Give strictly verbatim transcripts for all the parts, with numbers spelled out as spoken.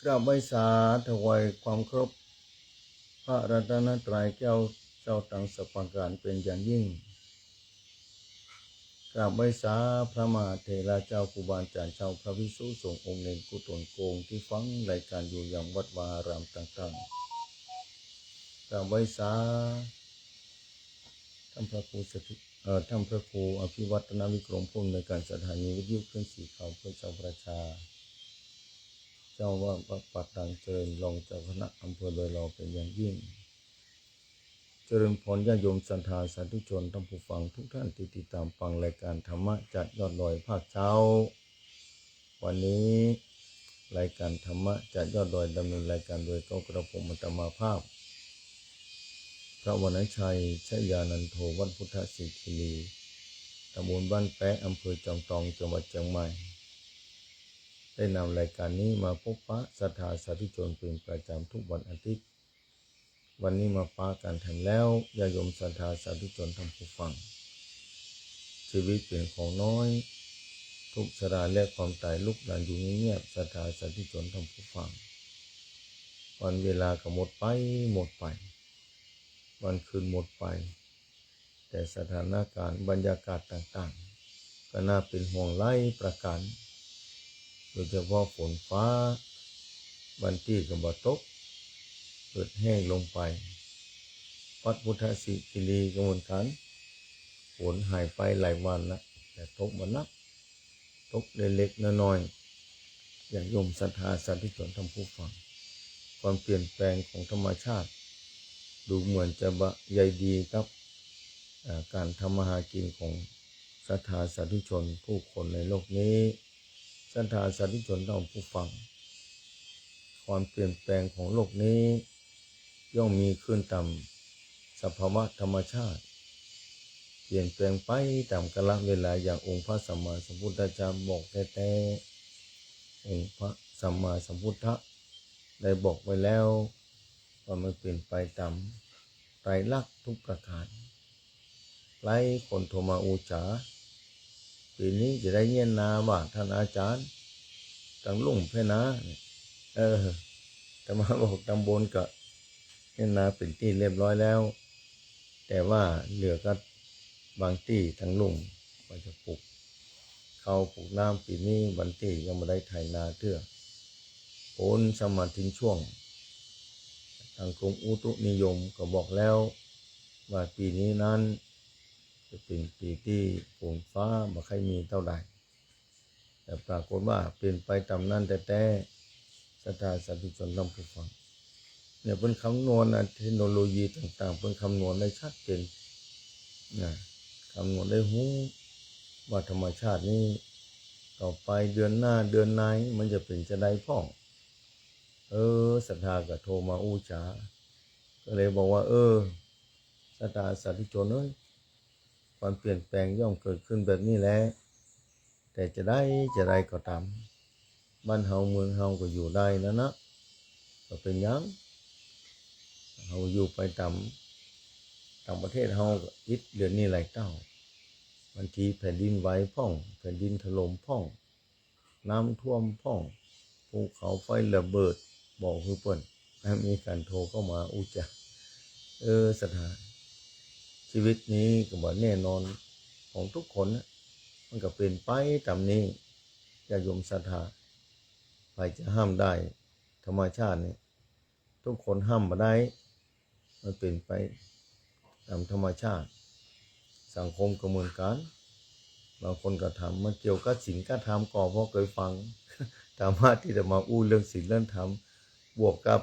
กราบไหว้สาถวายความเคารพพระรัตนตรัยแก้วเจ้าตังสรรพประก๋านเป๋นอย่างยิ่ง กราบไหว้สาพระมหาเถระเจ้า ครูบาอาจ๋ารย์เจ้า พระภิกษุสงฆ์องค์เณรกู้ต๋นกู้องค์ตี้ฟังรายก๋านอยู่ยังวัดวาอารามต่างๆ กราบไหว้สา ท่านพระครูสถิต เอ่อ ท่านพระครูอภิวัฒนวิกรม ผู้อำนวยการสถานีวิทยุคลื่นสีขาวเพื่อชาวประชา เจ้าว่าวัดป่าตังเจริญ รองเจ้าคณะอำเภอดอยหล่อเป๋นอย่างยิ่ง เจริญพรญาติโยมศรัทธาสาธุชนท่านผู้ฟังทุกท่านตี้ติดต๋ามฟังรายก๋านธรรมะจากยอดดอยภาคเจ๊า วันนี้รายก๋านธรรมะจากยอดดอยดำเนินรายก๋านโดยเก้ากระผมอาตมาภาพ พระวรรณชัย ชยานันโท วัดพุทธสิขิลี ตำบลบ้านแป๊ะ อำเภอจอมตอง จังหวัดเจียงใหม่ ได้นำรายก๋านนี้มาพบปะศรัทธาสาธุชนเป๋นประจ๋ำทุกวันอาทิตย์ วันนี้มาปะกั๋นแถมแล้ว ญาติโยมศรัทธาสาธุชนท่านผู้ฟัง ชีวิตเป๋นของน้อย ทุกข์ชราและความต๋ายลุกลานอยู่เงียบๆ ศรัทธาสาธุชนท่านผู้ฟัง วันเวลาก็หมดไปหมดไป วันคืนหมดไป แต่สถานก๋ารณ์บรรยากาศต่างๆ ก็น่าเป๋นห่วงหลายประก๋าน โดยเฉพาะฝนฟ้า บางตี้ก็บ่ตก เกิดแห้งลงไป วัดพุทธสิขิลีก็เหมือนกั๋น ฝนหายไปหลายวันละ แต่ตกบ่นัก ตกเล็กๆ น้อยๆ ญาติโยมศรัทธาสาธุชนท่านผู้ฟัง ความเปลี่ยนแปลงของธรรมชาติ ดูเหมือนจะบ่ใยดีกับ เอ่อ ก๋านทำมาหากิ๋นของศรัทธาสาธุชนผู้คนในโลกนี้ ศรัทธาสาธุชนท่านผู้ฟัง ความเปลี่ยนแปลงของโลกนี้ ย่อมมีขึ้นต๋ามสภาวะธรรมชาติ เปลี่ยนแปลงไปต๋ามกาลเวลา อย่างองค์พระสัมมาสัมพุทธเจ้าบอกแต๊ๆ องค์พระสัมมาสัมพุทธะได้บอกไว้แล้ว ว่ามันเป๋นไปต๋ามไตรลักษณ์ทุกประก๋าน หลายคนโทรมาอู้จ๋า ปี๋นี้จะได้เยียะนาบ่าท่านอาจ๋ารย์ ตังลุ่มแพ่นา เออ อาตมาบอกตำบลก็เยียะนาเป๋นตี้เรียบร้อยแล้ว แต่ว่าเหลือก็บางตี้ตังลุ่ม ว่าจะปลูกข้าวปลูกน้ำ ปี๋นี้บางตี้ยังบ่ได้ไถนาเตื้อ ฝนซ้ำมาทิ้งช่วง ตางกรมอุตุนิยมก็บอกแล้วว่าปี๋นี้นั้นจะเป๋นปี๋ตี้ฝนฟ้าบ่ใค่มีเต้าใด แต่ปรากฏว่าเป๋นไปต๋ามนั้นแต๊ๆ ศรัทธาสาธุชนท่านผู้ฟัง เนี่ยเปิ้นคำนวณนะ เทคโนโลยีต่างๆ เปิ้นคำนวณได้ชัดเจนนะ คำนวณได้ฮู้ว่าธรรมชาตินี้ ต่อไปเดือนหน้าเดือนในมันจะเป๋นจาใดพ่อง เออ ศรัทธาก็โทรมาอู้จ๋า ก็เลยบอกว่า เออ ศรัทธาสาธุชนเอ้ย ความเปลี่ยนแปลงย่อมเกิดขึ้นแบบนี้แหละ แต่จาใดจาใดก็ต๋าม บ้านเฮาเมืองเฮาก็อยู่ได้นั้นนะ บ่เป๋นหยัง เฮาอยู่ไปต๋าม ต่างประเทศเฮาก็อิดเดือนนี้หลายเต้า บางทีแผ่นดินไหวพ่อง แผ่นดินถล่มพ่อง น้ำท่วมพ่อง ภูเขาไฟระเบิด บอกหื้อเปิ้น มีก๋านโทรเข้ามาอู้จ๋า เออ ศรัทธา ชีวิตนี้ก็บ่แน่นอนของทุกคนนะ มันก็เป๋นไปต๋ามนี้ ญาติโยมศรัทธา ใผจะห้ามได้ธรรมชาตินี้ ทุกคนห้ามบ่ได้ มันเป๋นไปต๋ามธรรมชาติ สังคมก็เหมือนกั๋น บางคนก็ถาม มันเกี่ยวกับศีลกับธรรมก่อ เพราะเกยฟังธรรมะตี้อาตมาอู้เรื่องศีลเรื่องธรรม บวกกับ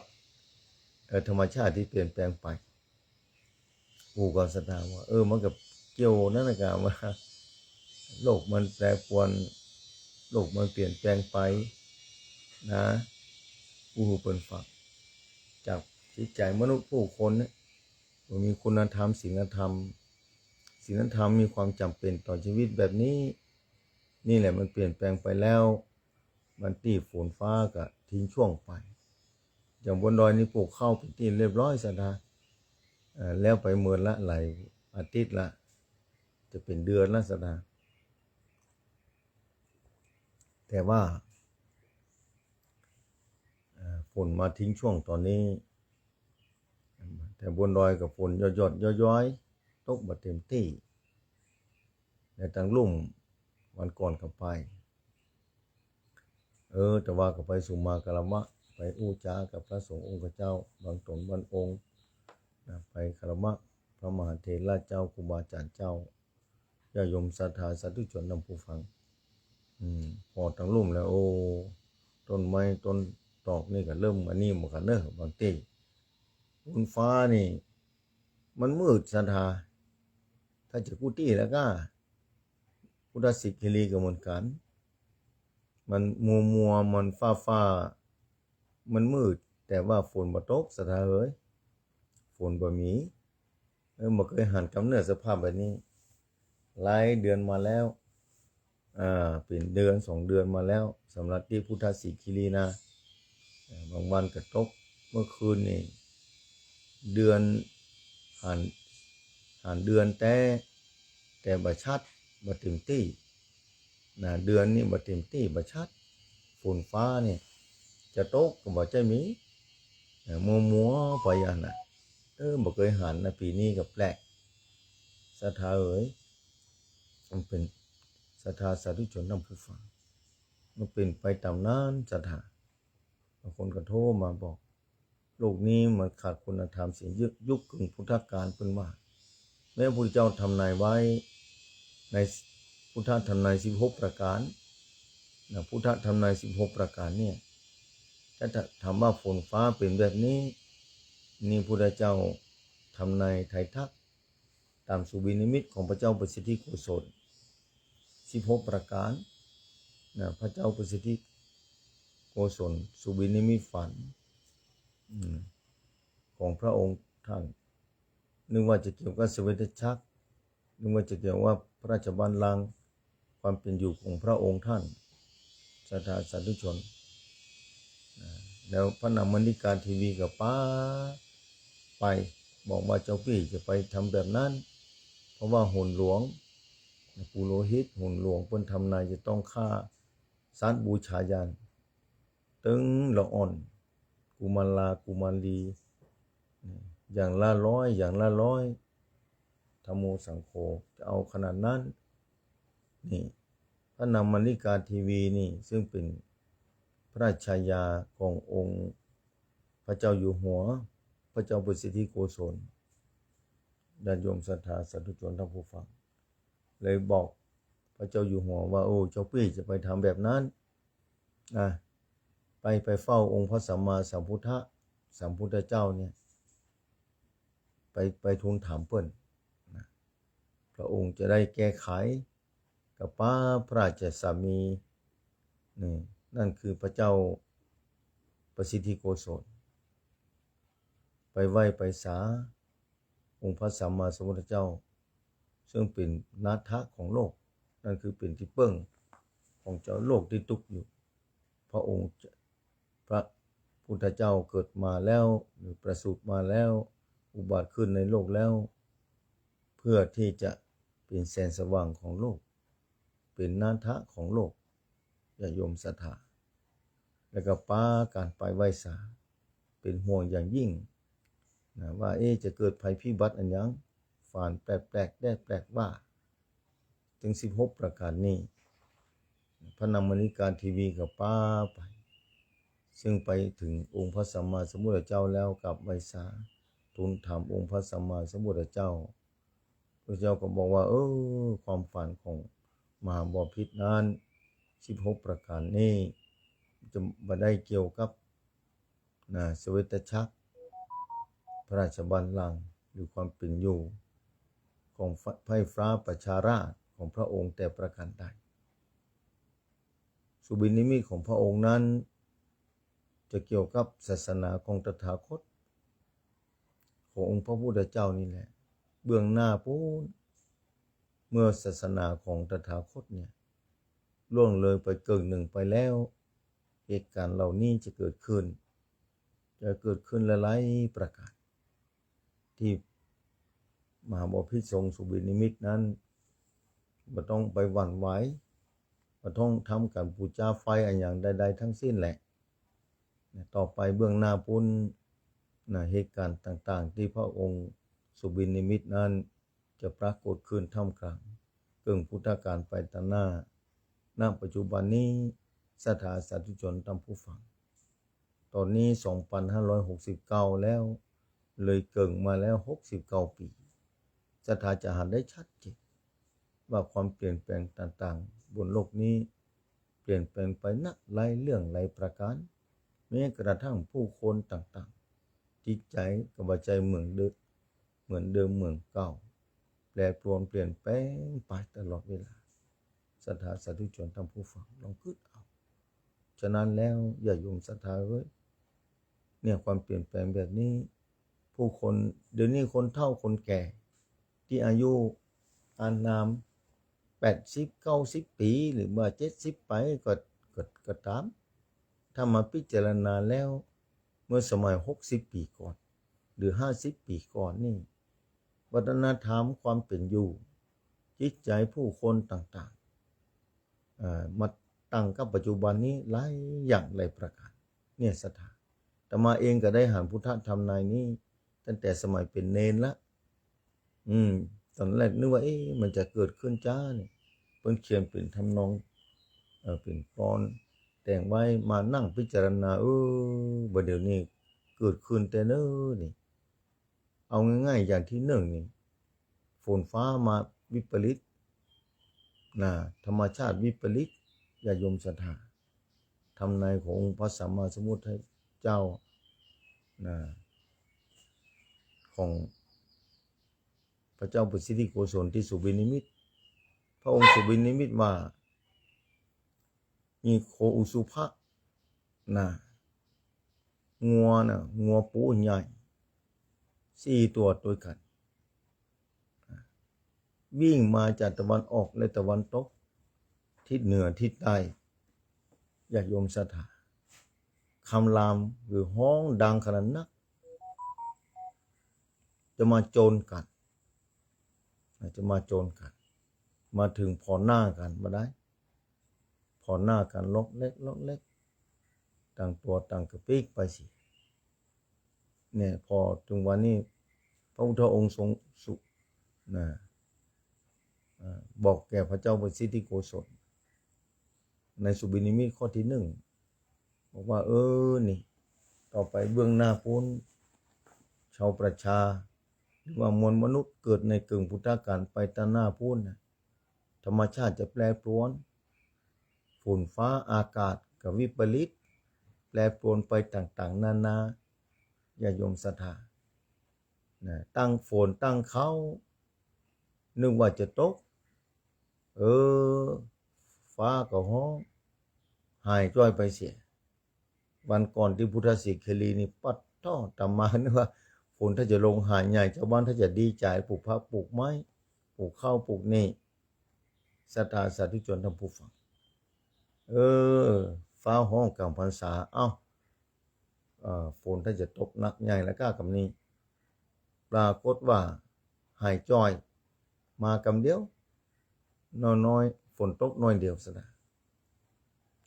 เอ่อ ธรรมชาติตี้เปลี่ยนแปลงไป อู้กับศรัทธาว่า เออ มันก็เกี่ยวนั้นนะ กาว่า โลกมันแปรปรวน โลกมันเปลี่ยนแปลงไปนะ อู้หื้อเปิ้นฟัง จากจิตใจ๋มนุษย์ผู้คนเนี่ย มันมีคุณธรรม ศีลธรรม ศีลธรรมมีความจ๋ำเป๋นต่อชีวิตแบบนี้ นี่แหละมันเปลี่ยนแปลงไปแล้ว บางตี้ฝนฟ้าก็ทิ้งช่วงไป อย่างบนดอยนี่ปลูกข้าวเป๋นตี้เรียบร้อยศรัทธา เอ่อ แล้วไปเมินละหลายอาทิตย์ละ จะเป๋นเดือนละศรัทธา แต่ว่า เอ่ นมาทิ้งช่วงต๋อนนี้ แต่บนดอยก็ฝนหยอดๆ ย้อยๆ ตกบ่เต็มตี้ แต่ตังลุ่มวันก่อนก็ไป เออ แต่ว่าก็ไปสุมาคารวะ ไปอู้จ๋ากับพระสงฆ์องค์เจ้า บางต๋นบางองค์นะ ไปคารวะพระมหาเถระเจ้า ครูบาอาจ๋ารย์เจ้า ญาติโยมศรัทธาสาธุชนท่านผู้ฟัง อืม ผ่อตังลุ่มแล้ว โอ้ ต้นไม้ต้นตอกนี่ก็เริ่มอันนี้หมดกั๋นเนอะ บางตี้ บนฟ้านี่ มันมืดศรัทธา ถ้าจะกู้ตี้แล้วก็ พุทธสิขิรีก็เหมือนกั๋น มันมัวๆ มันฟ้าๆ มันมืด แต่ว่าฝนบ่ตกศรัทธาเอ๋ย ฝนบ่มี เออ บ่เกยหันกำเนิดสภาพแบบนี้ หลายเดือนมาแล้ว อ่า เป๋นเดือนสองเดือนมาแล้ว สำหรับตี้พุทธสิขิรีนะ เออ บางวันก็ตก เมื่อคืนนี่ เดือนหัน หันเดือนแต๊ แต่บ่ชัด บ่เต็มตี้ นะ เดือนนี่บ่เต็มตี้ บ่ชัด ฝนฟ้านี่ จะตกก็บ่ใจ้มี เออ มัวๆ ไปอย่างนั้นน่ะ เออ บ่เกยหันนะ ปี๋นี้ก็แปลก ศรัทธาเอ๋ย มันเป๋น ศรัทธาสาธุชนท่านผู้ฟัง มันเป๋นไปต๋ามนั้นศรัทธา บางคนก็โทรมาบอก โลกนี้มันขาดคุณธรรมเสียเยอะ ยุคกึ่งพุทธกาลเปิ้นว่า แม้พระพุทธเจ้าทำนายไว้ในพุทธทำนายสิบหกประก๋านนะ พุทธทำนายสิบหกประก๋านเนี่ย ถ้าถามว่าฝนฟ้าเป๋นแบบนี้ นี่พุทธเจ้าทำนายไทยทัก ต๋ามสุบินนิมิตของพระเจ้าประสิทธิโกศล สิบหกประก๋านนะ พระเจ้าประสิทธิโกศล สุบินนิมิตฝัน อืม ของพระองค์ท่าน นึกว่าจะเกี่ยวกับเสวตฉัตร นึกว่าจะเกี่ยวว่าพระราชบัลลังก์ ความเป๋นอยู่ของพระองค์ท่าน ศรัทธาสาธุชน นะ แล้วพระนางมณิกาเทวีก็ปาไป บอกว่าเจ้าปี้จะไปทำแบบนั้น เพราะว่าโหนหลวง ปุโรหิตโหนหลวงเปิ้นทำนายจะต้องฆ่าสัตว์บูชายัน ตึงละอ่อน กุมารลากุมารี อย่างละร้อย อย่างละร้อย ธัมโมสังโฆ จะเอาขนาดนั้น นี่ พระนางมณิกาเทวีนี่ ซึ่งเป๋นพระราชชายาขององค์พระเจ้าอยู่หัว พระเจ้าประสิทธิโกศล ญาติโยมศรัทธาสาธุชนท่านผู้ฟัง เลยบอกพระเจ้าอยู่หัวว่า โอ้ เจ้าปี้จะไปทำแบบนั้น อ่ะ ไป ไปเฝ้าองค์พระสัมมาสัมพุทธะ สัมพุทธเจ้าเนี่ย ไป ไปทูลถามเปิ้นนะ พระองค์จะได้แก้ไขกับป้าพระราชสามี นี่ นั่นคือพระเจ้าประสิทธิโกศล ไปไหว้ไปสา องค์พระสัมมาสัมพุทธเจ้า ซึ่งเป๋นนาถะของโลก นั่นคือเป๋นตี้เปิ้งของจาวโลกตี้ตุ๊กข์อยู่ พระองค์จะ พระพุทธเจ้าเกิดมาแล้ว หรือประสูติมาแล้ว อุบัติขึ้นในโลกแล้ว เพื่อที่จะเป๋นแสงสว่างของโลก เป๋นนาถะของโลก ญาติโยมศรัทธา แล้วก็ปากั๋นไปไหว้สา เป๋นห่วงอย่างยิ่งนะ ว่า เอ๊ะ จะเกิดภัยพิบัติอะหยัง ฝนแปลกๆ แดดแปลกว่า ตึงสิบหกประก๋านนี้ พระนางมณิกาเทวีก็ปาไป ซึ่งไปถึงองค์พระสัมมาสัมพุทธเจ้าแล้วกราบไหว้สา ทูลถามองค์พระสัมมาสัมพุทธเจ้า พระเจ้าก็บอกว่า เออ ความฝันของมหาบพิตรนั้น สิบหกประก๋านนี้ จะบ่ได้เกี่ยวกับ นะ เสวตฉัตร พระราชบัลลังก์ หรือความเป๋นอยู่ของไพร่ฟ้าประชาราษฎร์ของพระองค์แต่ประการใด สุบินนิมิตของพระองค์นั้น จะเกี่ยวกับศาสนาของตถาคต ขององค์พระพุทธเจ้านี่แหละ เบื้องหน้าปู๊น เมื่อศาสนาของตถาคตเนี่ย ล่วงเลยไปเกิ่งหนึ่งไปแล้ว เหตุการณ์เหล่านี้จะเกิดขึ้น จะเกิดขึ้นหลายๆประการ ตี้มหาบพิตรทรงสุบินนิมิตนั้น บ่ต้องไปหวั่นไหว บ่ต้องทำก๋านปู๋จาไฟอะหยังใดๆ ทั้งสิ้นแหละ ต่อไปเบื้องหน้าปู้นนะ เหตุก๋ารณ์ต่างๆ ตี้พระองค์สุบินนิมิตนั้น จะปรากฏขึ้นท่ามกลางเกิ่งพุทธกาลไปตางหน้า ณ ปัจจุบันนี้ ศรัทธาสาธุชนต้านผู้ฟัง ต๋อนนี้สองปันห้าร้อยหกสิบเก้าแล้ว เลยเกิ่งมาแล้วหกสิบเก้าปี๋ ศรัทธาจะหันได้ชัดเจนว่าความเปลี่ยนแปลงต่างๆ บนโลกนี้ เปลี่ยนแปลงไปนักหลายเรื่องหลายประก๋าร แม้กระทั่งผู้คนต่างๆ จิตใจ๋ก็บ่ใจ้เหมือนเดิม เหมือนเดิมเหมือนเก่า แปรปรวนเปลี่ยนแปลงไปตลอดเวลา ศรัทธาสาธุชนต้านผู้ฟังลองกึ๊ดเอา ฉะนั้นแล้วญาติโยมศรัทธาเอ้ย เนี่ยความเปลี่ยนแปลงแบบนี้ ผู้คนเดี๋ยวนี้คนเฒ่าคนแก่ ตี้อายุอานามแปดสิบ เก้าสิบปี๋ หรือว่าเจ็ดสิบไปก็ ก็ ก็ต๋าม ถ้ามาพิจารณาแล้ว เมื่อสมัยหกสิบปี๋ก่อน หรือห้าสิบปี๋ก่อนนี่ วัฒนธรรมความเป๋นอยู่ จิตใจ๋ผู้คนต่างๆ เอ่อ มาตังกับปัจจุบันนี้หลายอย่างหลายประก๋าร เนี่ยศรัทธา อาตมาเองก็ได้หันพุทธธรรมนายนี้ ตั้งแต่สมัยเป๋นเณรละ อืม ต๋อนแรกนึกว่า เอ๊ะ มันจะเกิดขึ้นจ๊าเนี่ย เปิ้นเขียนเป๋นทำนอง เอ่อ เป๋นกลอนแต่งไว้ มานั่งพิจารณา เออ บ่าเดี๋ยวนี้เกิดขึ้นแต๊เน้อนี่ เอาง่ายๆ อย่างตี้นึ่งนี่ ฝนฟ้ามาวิปริตนะ ธรรมชาติวิปริต ญาติโยมศรัทธา ธรรมนายขององค์พระสัมมาสัมพุทธเจ้านะ ของพระเจ้าปสิทธิโกศลตี้สุบินนิมิต พระองค์สุบินนิมิตว่า มีโคอุสุภะนะ งัวนะ งัวปูใหญ่ สี่ตั๋วตวยกั๋น วิ่งมาจากตะวันออกและตะวันตก ทิศเหนือทิศใต้ ญาติโยมศรัทธา คำรามหรือฮ้องดังขนาดนัก จะมาโจนกั๋น จะมาโจนกั๋น มาเถิงผ่อหน้ากั๋นบ่าดาย ผ่อหน้ากั๋นลอกเล็กลอกเล็ก ต่างตั๋วต่างกระปิ๊กไปเสีย เนี่ย พอเถิงวันนี้ พระพุทธองค์ทรงสุ นะ เอ่อ บอกแก่พระเจ้าปสิทธิโกศล ในสุบินนิมิตข้อตี้นึ่ง บอกว่า เออ นี่ ต่อไปเบื้องหน้าปู้น ชาวประชา หรือว่ามวลมนุษย์เกิดในเกิ่งพุทธกาลไปตางหน้าปู้นนะ ธรรมชาติจะแปรปรวน ฝนฟ้าอากาศก็วิปริต แปรปรวนไปต่างๆ นานา ญาติโยมศรัทธา นะ ตั้งฝนตั้งเค้า นึกว่าจะตก เออ ฟ้าก็ฮ้อง หายจ้อยไปเสีย วันก่อนตี้พุทธสิขิลีนี่ ปัดโธ่ อาตมานึกว่าฝนถ้าจะลงหาดใหญ่ จาวบ้านถ้าจะดีใจ๋ ปลูกผักปลูกไม้ ปลูกข้าวปลูกนี่ ศรัทธาสาธุชนต้านผู้ฟัง เออ ฟ้าฮ้องก๋างพรรษา เอ้า เอ่อ ฝนถ้าจะตกหนักใหญ่แล้วก้ากำนี้ ปรากฏว่าหายจ้อย มากำเดียว น้อยๆ ฝนตกน้อยเดียวซะนะ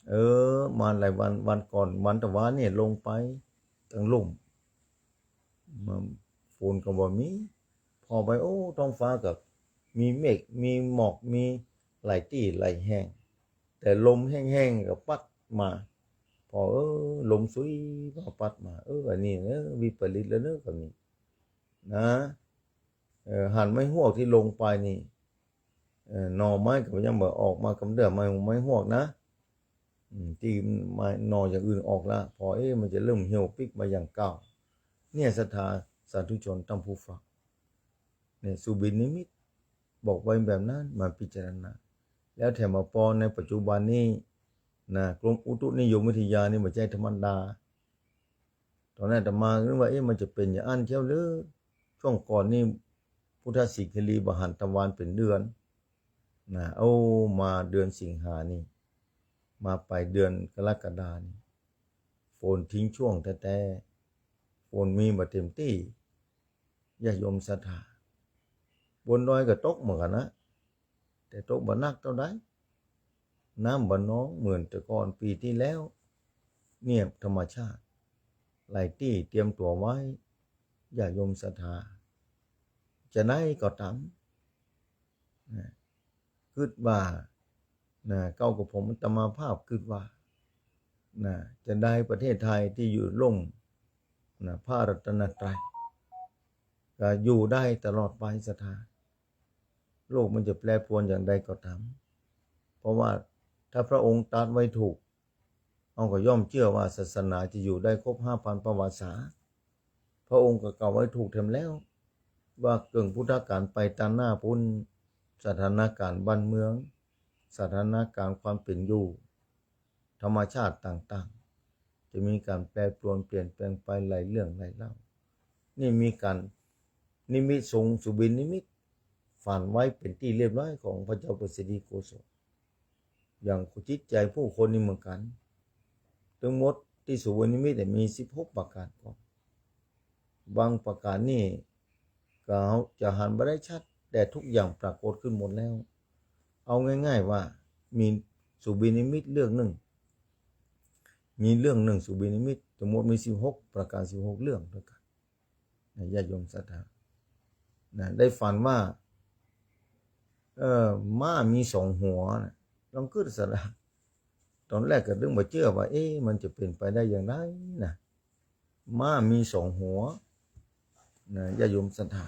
เออ มาหลายวัน วันก่อน วันตะวาเนี่ยลงไปตังลุ่ม มันฝนก็บ่มี ผ่อไป โอ้ ท้องฟ้าก็มีเมฆ มีหมอก มีหลายตี้หลายแห่ง แต่ลมแห้งๆ ก็ปั๊ดมา ผ่อ เออ ลมสุยมาปั๊ดมา เออ อันนี้เนอะ วิปริตแล้วเนอะ กำนี้ นะ เออ หันไม้ฮวกตี้ลงไปนี่ เออ หน่อไม้ก็ยังบ่ออกมากำเดิม ไม้ฮวก ไม้ฮวกนะ อืม ตี้ไม้ หน่ออย่างอื่นออกละ ผ่อ เอ๊ะ มันจะเริ่มเหี่ยวปิ๊กมาอย่างเก่า เนี่ย ศรัทธาสาธุชนต้านผู้ฟัง เนี่ย สุบินนิมิตบอกไว้แบบนั้น มาพิจารณา แล้วแถมมาปอในปัจจุบันนี้นะ กรมอุตุนิยมวิทยานี่บ่ใจ้ธรรมดา ต๋อนนั้นอาตมานึกว่า เอ๊ะ มันจะเป๋นอย่างอั้นเจียวหรือ ช่วงก่อนนี่ พุทธสิขิลีบ่หันตะวันเป๋นเดือนนะ เอามาเดือนสิงหานี่ มาไปเดือนกรกฎานี่ ฝนทิ้งช่วงแต๊ๆ ฝนมีบ่เต็มตี้ ญาติโยมศรัทธา บนดอยก็ตกเหมือนกั๋นนะ แต่ตกบ่หนักเต้าใด น้ำบ่นองเหมือนแต่ก่อนปี๋ตี้แล้ว เนี่ยธรรมชาติ หลายตี้เตรียมตั๋วไว้ ญาติโยมศรัทธา จะใดก็ต๋าม นะ กึ๊ดว่า นะ เก้ากับผมอาตมาภาพกึ๊ดว่า นะ จะใดประเทศไทยตี้อยู่ร่ม นะ พระรัตนตรัย ก็อยู่ได้ตลอดไปศรัทธา โลกมันจะแปรปรวนอย่างใดก็ต๋าม เพราะว่าถ้าพระองค์ตรัสไว้ถูก เฮาก็ย่อมเจื้อว่าศาสนาจะอยู่ได้ครบห้าพันประวัติศาสตร์ พระองค์ก็กล่าวไว้ถูกแถมแล้ว ว่าเกิ่งพุทธกาลไปตางหน้าปู้น สถานการณ์บ้านเมือง สถานการณ์ความเป๋นอยู่ ธรรมชาติต่างๆ จะมีก๋านแปรปรวนเปลี่ยนแปลงไปหลายเรื่องหลายเล่า นี่มีก๋านนิมิตทรงสุบินนิมิต ฝันไว้เป๋นตี้เรียบร้อยของพระเจ้าประสิทธิโกศล อย่างจิตใจ๋ผู้คนนี่เหมือนกั๋น ตึงหมดตี้สุบินนิมิตเนี่ยมีสิบหกประก๋านก่อน บางประก๋านนี่ก็จะหันบ่ได้ชัด แต่ทุกอย่างปรากฏขึ้นหมดแล้ว เอาง่ายๆ ว่ามีสุบินนิมิตเรื่องนึ่ง มีเรื่องนึ่งสุบินนิมิต ตึงหมดมีสิบหกประก๋าน สิบหกเรื่องด้วยกั๋น นะ ญาติโยมศรัทธา นะ ได้ฝันว่า เอ่อ ม้ามีสองหัวนะ ลองกึ๊ดเสียละ ต๋อนแรกก็ตึงบ่เจื้อว่า เอ๊ะ มันจะเป๋นไปได้อย่างใดนะ ม้ามีสองหัว นะ ญาติโยมศรัทธา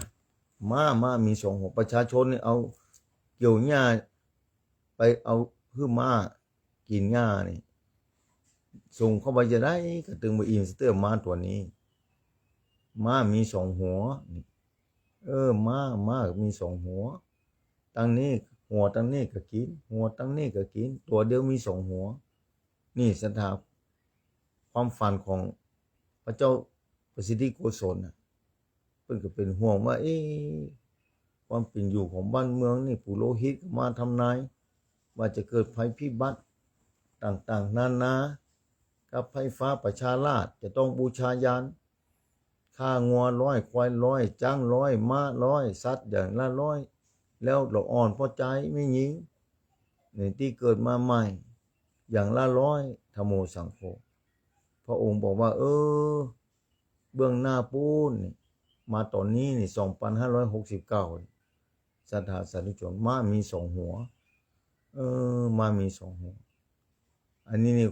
ม้า ม้ามีสองหัว ประชาชนนี่เอาเกี่ยวหญ้าไปเอาหื้อม้ากิ๋นหญ้านี่ ส่งเข้าไปจะใดก็ตึงบ่อิ่มเสียเตื้อม้าตั๋วนี้ ม้ามีสองหัวนี่ เออ ม้า ม้ามีสองหัว ตางนี้ หัวตางนี้ก็กิ๋น หัวตางนี้ก็กิ๋น ตั๋วเดียวมีสองหัว นี่ศรัทธา ความฝันของพระเจ้าประสิทธิโกศลน่ะ เปิ้นก็เป๋นห่วงว่า เอ๊ะ ความเป๋นอยู่ของบ้านเมืองนี่ ปุโรหิตก็มาทำนาย ว่าจะเกิดภัยพิบัติต่างๆ นานา กับไพร่ฟ้าประชาราษฎร์ จะต้องบูชาญาณ ฆ่างัวร้อย ควายร้อย จ๊างร้อย ม้าร้อย สัตว์อย่างละร้อย แล้วละอ่อนป้อจายแม่ญิง ในตี้เกิดมาใหม่ อย่างละร้อย ธัมโม สังโฆ พระองค์บอกว่า เออ เบื้องหน้าปู้นนี่ มาต๋อนนี้นี่ สองปันห้าร้อยหกสิบเก้า ศรัทธาสาธุชน ม้ามีสองหัว เออ ม้ามีสองหัว อันนี้นี่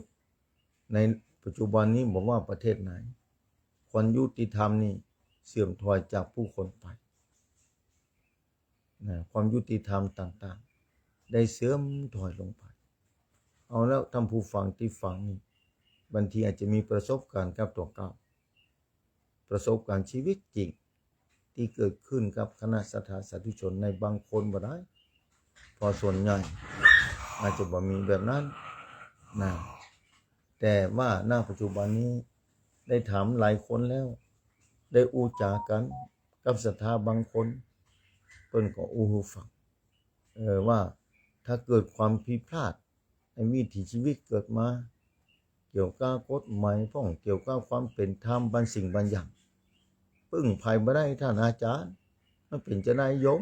ในปัจจุบันนี้บอกว่าประเทศไหน ความยุติธรรมนี่เสื่อมถอยจากผู้คนไป นะ ความยุติธรรมต่างๆ ได้เสื่อมถอยลงไป เอาแล้วท่านผู้ฟังตี้ฟังนี่ บางทีอาจจะมีประสบก๋ารณ์กับตั๋วเก่า ประสบก๋ารณ์ชีวิตจริง ตี้เกิดขึ้นกับคณะศรัทธาสาธุชนในบางคนบ่ได้ เพราะส่วนใหญ่อาจจะบ่มีแบบนั้นนะ แต่ว่า ณ ปัจจุบันนี้ได้ถามหลายคนแล้ว ได้อู้จ๋ากั๋นกับศรัทธาบางคน เปิ้นก็อู้หื้อฟัง เออ ว่าถ้าเกิดความผิดพลาดในวิถีชีวิตเกิดมา เกี่ยวกับกฎหมายพ่อง เกี่ยวกับความเป๋นธรรมบางสิ่งบางอย่าง ปึ้งใผบ่ได้ ท่านอาจารย์ มันเป๋นจะใดโยม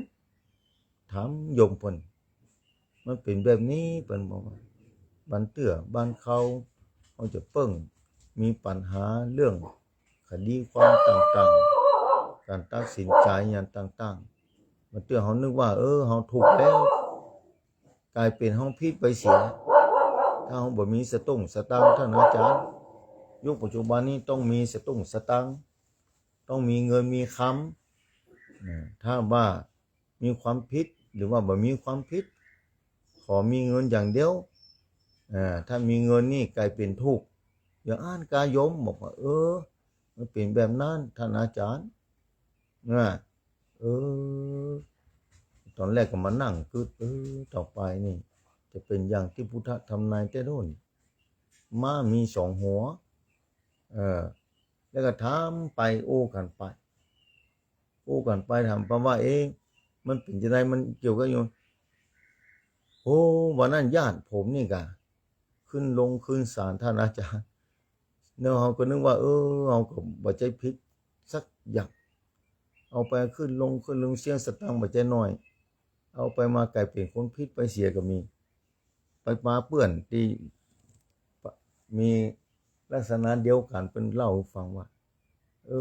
ถามโยมเปิ้น มันเป๋นแบบนี้ เปิ้นบอกว่า บางเตื้อบางคราว เฮาจะเปิ้งมีปัญหาเรื่องคดีความต่างๆ ก๋านตัดสินใจ๋อย่างต่างๆ บางเตื้อเฮานึกว่า เออ เฮาถูกแล้ว ก๋ายเป๋นเฮาผิดไปเสีย ถ้าเฮาบ่มีสตุ้งสตางค์ ท่านอาจารย์ ยุคปัจจุบันนี้ต้องมีสตุ้งสตางค์ ต้องมีเงินมีคำ นะ ถ้าว่ามีความผิดหรือว่าบ่มีความผิด ขอมีเงินอย่างเดียว อ่า ถ้ามีเงินนี่ก๋ายเป๋นถูก อย่างอั้นกาโยม บอกว่า เออ มันเป๋นแบบนั้น ท่านอาจารย์ นะ เออ ต๋อนแรกก็มานั่งกึ๊ด เออ ต่อไปนี่ จะเป๋นอย่างตี้พุทธะทำนายแต๊โน้น ม้ามีสองหัว เออ แล้วก็ถามไป อู้กั๋นไป อู้กั๋นไป ถามไปว่า เอ๊ะ มันเป๋นจะใด มันเกี่ยวกับอยู่ โอ้ วันนั้นญาติผมนี่กะ ขึ้นลงขึ้นศาล ท่านอาจารย์ เนาะ เฮาก็นึกว่า เออ เฮาก็บ่ใจ้ผิดสักอย่าง เอาไปขึ้นลง ขึ้นลง เสี้ยงสตางค์บ่ใจ้น้อย เอาไปมาก๋ายเป๋นคนผิดไปเสียก็มี ไปปาเปื้อนตี้มีลักษณะเดียวกั๋น เปิ้นเล่าหื้อฟังว่า เอ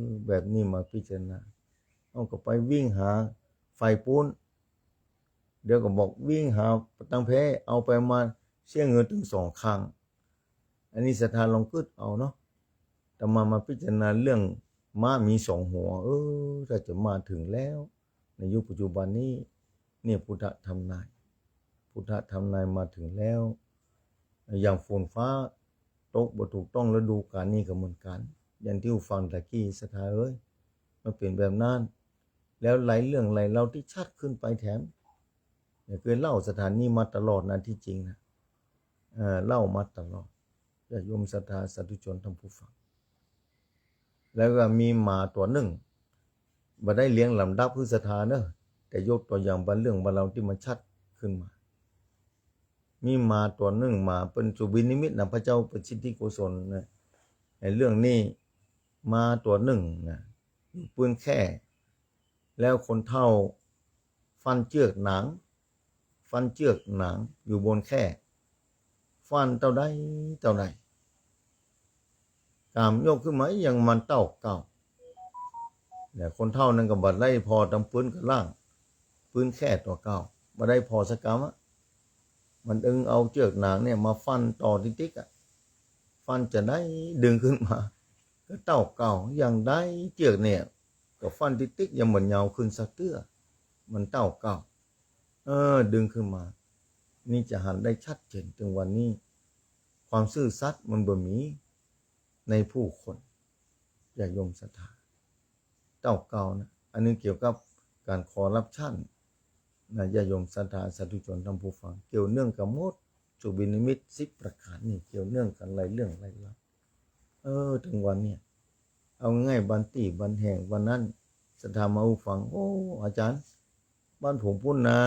อ แบบนี้มาพิจารณา เอาก็ไปวิ่งหาไฟปู๊น เดี๋ยวก็บอกวิ่งหาตังแพ เอาไปมาเสี้ยเงินตึงสองครั้ง อันนี้ศรัทธาลองกึ๊ดเอาเนาะ อาตมามาพิจารณาเรื่องม้ามีสองหัว เออ ถ้าจะมาถึงแล้ว ในยุคปัจจุบันนี้ เนี่ยพุทธทำนาย พุทธทำนายมาถึงแล้ว อย่างฝนฟ้าตกบ่ถูกต้องฤดูกาลนี่ก็เหมือนกัน อย่างตี้ฟังตะกี้ศรัทธาเอ้ย มันเป๋นแบบนั้น แล้วหลายเรื่องหลายเล่าตี้ชัดขึ้นไปแถม เนี่ยคือเล่าศรัทธานี่มาตลอดนะที่จริงนะ เอ่อ เล่ามาตลอด ญาติโยมศรัทธาสาธุชนท่านผู้ฟัง แล้วก็มีหมาตั๋วนึ่ง บ่ได้เรียงลำดับหื้อศรัทธาเนอะ แต่ยกตั๋วอย่างบางเรื่องบางเล่าตี้มันชัดขึ้นมา มีหมาตั๋วนึ่ง หมาเปิ้นสุบินนิมิตนะ พระเจ้าประสิทธิโกศลนะ ในเรื่องนี้ หมาตั๋วนึ่งนะ อยู่ปื้นแคร่ แล้วคนเฒ่าฟันเจื้อกหนาง ฟันเจื้อกหนางอยู่บนแคร่ ฟันเต้าใดเต้าใด ก๋ามยกขึ้นมายังมันเต้าเก่า แล้วคนเฒ่านั้นก็บ่ได้ผ่อตำปืนกับล่าง ปืนแคร่ตั๋วเก่า บ่ได้ผ่อสักกำอะ มันดึงเอาเจื้อกหนางเนี่ยมาฟันต่อติ๊กๆ อะ ฟันจะได้ดึงขึ้นมา ก็เต้าเก่า ยังได้เจื้อกเนี่ย ก็ฟันติ๊กๆ ยังบ่เหนียวขึ้นสักเตื้อ มันเต้าเก่า เออ ดึงขึ้นมา นี่จะหันได้ชัดเจนถึงวันนี้ ความซื่อสัตย์มันบ่มีในผู้คน ญาติโยมศรัทธา เต้าเก่านะ อันนี้เกี่ยวกับการคอร์รัปชันนะ ญาติโยมศรัทธาสาธุชนท่านผู้ฟัง เกี่ยวเนื่องกับหมด สุบินนิมิตสิบประการนี่ เกี่ยวเนื่องกันหลายเรื่องหลายราว เออ ถึงวันเนี่ย เอาง่ายๆ บางตี้บางแห่งวันนั้น ศรัทธามาอู้ฟัง โอ้ อาจารย์ บ้านผมปู๊นนะ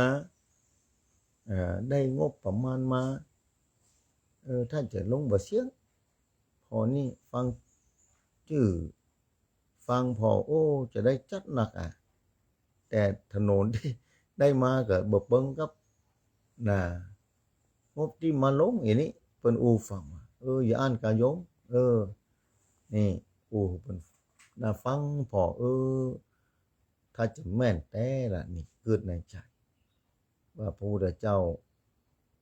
เอ่อ ได้งบประมาณมา เออ ถ้าจะลงบ่เสี้ยง ผ่อนี่ฟังจื้อ ฟังผ่อ โอ้ จะได้จัดหนักอะ แต่ถนนตี้ได้มาก็บ่เปิงกับ นะ งบตี้มาลงอันนี้ เปิ้นอู้ฟังว่า เออ อย่าอั้นกาโยม เออ นี่ อู้เปิ้น นะ ฟังผ่อ เออ ถ้าจะแม่นแต๊ละนี่ กึ๊ดในใจ๋ ว่าพระพุทธเจ้า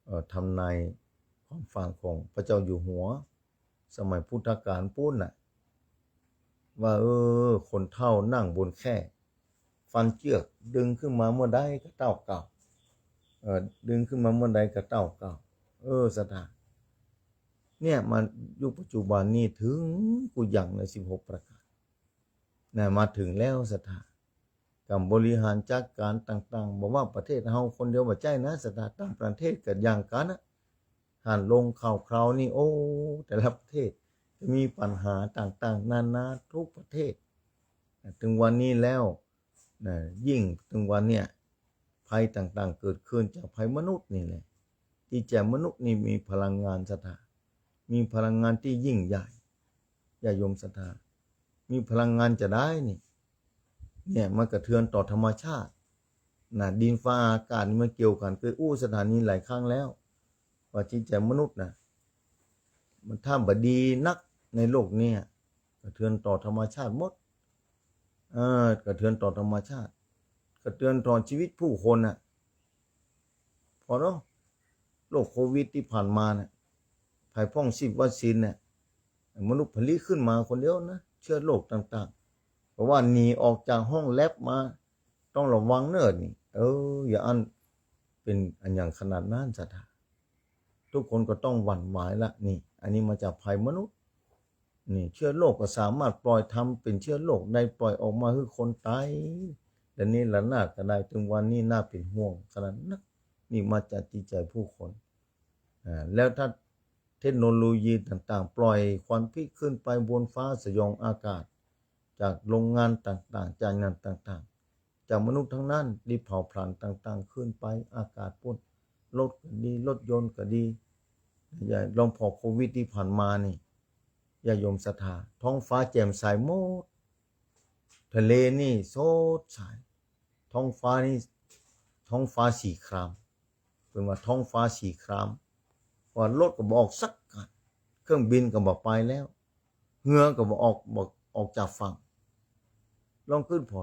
เอ่อ ทำนายความฝันของพระเจ้าอยู่หัว สมัยพุทธกาลปู๊นน่ะ ว่า เออ คนเฒ่านั่งบนแคร่ ฟันเจื้อก ดึงขึ้นมาเมื่อใดก็เต้าเก่า เออ ดึงขึ้นมาเมื่อใดก็เต้าเก่า เออ ศรัทธา เนี่ย มายุคปัจจุบันนี่ถึงกู้หยังในสิบหกประการ นะ มาถึงแล้วศรัทธา ก๋านบริหารจัดก๋านต่างๆ บ่ว่าประเทศเฮาคนเดียวบ่ใจ้นะศรัทธา ต่างประเทศก็อย่างกั๋นนะ หันลงข่าวคราวนี่ โอ้ แต่ละประเทศจะมีปัญหาต่างๆ นานาทุกประเทศ ถึงวันนี้แล้วนะ ยิ่งถึงวันเนี่ย ภัยต่างๆ เกิดขึ้นจากภัยมนุษย์นี่แหละ จิตใจ๋มนุษย์นี่มีพลังงานศรัทธา มีพลังงานตี้ยิ่งใหญ่ ญาติโยมศรัทธา มีพลังงานจะได้นี่ เนี่ย มันกระเทือนต่อธรรมชาตินะ ดินฟ้าอากาศนี่มันเกี่ยวกั๋น เกยอู้ศรัทธานี่หลายครั้งแล้ว ว่าจิตใจ๋มนุษย์นะ มันถ้าบ่ดีนักในโลกเนี่ย กระเทือนต่อธรรมชาติหมด เออ กระเทือนต่อธรรมชาติ กระเทือนต่อชีวิตผู้คนน่ะ ผ่อเนาะ โรคโควิดตี้ผ่านมาน่ะ ภายพ่องสิบวัคซีนเนี่ย มนุษย์ผลิตขึ้นมาคนเดียวนะ เชื้อโรคต่างๆ เพราะว่าหนีออกจากห้องแล็บมา ต้องระวังเน่อนี่ เออ อย่าอั้นเป๋นอันหยังขนาดนั้นศรัทธา ทุกคนก็ต้องหวั่นไหวละนี่ อันนี้มาจากภัยมนุษย์ นี่ เชื้อโรคก็สามารถปล่อยทำเป๋นเชื้อโรคได้ ปล่อยออกมาหื้อคนต๋าย แต่นี่ละนาดก็ได้ ถึงวันนี้น่าเป๋นห่วงขนาดนัก นี่มาจากจิตใจ๋ผู้คน อ่า แล้วถ้าเทคโนโลยีต่างๆ ปล่อยควันพิษขึ้นไปบนฟ้าสยองอากาศ จากโรงงานต่างๆ จากนั่นต่างๆ จากมนุษย์ทั้งนั้น ตี้เผาผลาญต่างๆ ขึ้นไปอากาศปู๊น รถก็ดี รถยนต์ก็ดี อย่าลองผ่อโควิดตี้ผ่านมานี่ ญาติโยมศรัทธา ท้องฟ้าแจ่มใสหมด ทะเลนี่สดใส ท้องฟ้านี่ ท้องฟ้าสีคราม เปิ้นว่าท้องฟ้าสีคราม ว่ารถก็บ่ออกสักคัน เครื่องบินก็บ่ไปแล้ว เฮือก็บ่ออก บ่ ออกจากฝั่ง ลองกึ๊ดผ่อ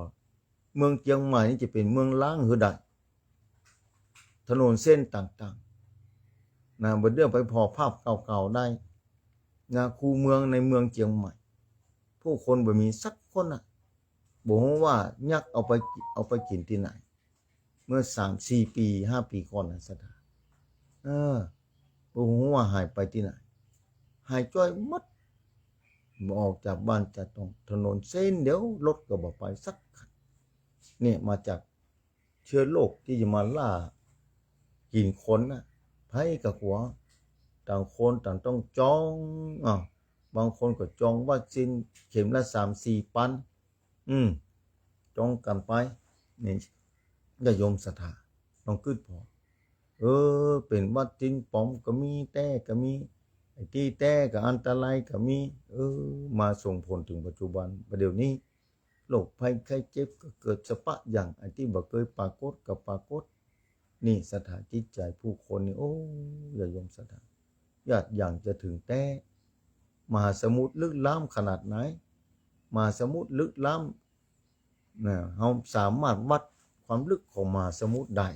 เมืองเจียงใหม่นี่จะเป๋นเมืองฮ้างหื้อใด ถนนเส้นต่างๆ นะ บ่าเดี่ยวไปผ่อภาพเก่าๆ ได้ นะ คูเมืองในเมืองเจียงใหม่ ผู้คนบ่มีสักคนน่ะ บ่ฮู้ว่ายักษ์เอาไป เอาไปกิ๋นตี้ไหน เมื่อสามสี่ปี๋ ห้าปี๋ก่อนน่ะ ศรัทธา เออ บ่ฮู้ว่าหายไปตี้ไหน หายจ้อยหมด บ่ออกจากบ้านจากตอง ถนนเส้นเดียว รถก็บ่ไปสักคัน เนี่ย มาจากเชื้อโรคตี้จะมาล่ากิ๋นคนน่ะ ใผก็กั๋ว ต่างคนต่างต้องจอง อ้าว บางคนก็จองวัคซีนเข็มละสามสี่ปัน อืม จองกั๋นไป นี่ ญาติโยมศรัทธา ลองกึ๊ดผ่อ เออ เป๋นวัคซีนป๋อมก็มี แต๊ก็มี ไอ้ตี้แต๊ก็อันตรายก็มี เออ มาส่งผลเถิงปัจจุบัน บ่าเดี่ยวนี้ โรคภัยไข้เจ็บก็เกิดสะปะอย่าง ไอ้ตี้บ่เกยปรากฏก็ปรากฏ นี่ศรัทธา จิตใจ๋ผู้คนนี่ โอ้ ญาติโยมศรัทธา ยากอย่างจะเถิงแต๊ มหาสมุทรลึกล้ำขนาดไหน มหาสมุทรลึกล้ำ นะ เฮาสามารถวัดความลึกของมหาสมุทรได้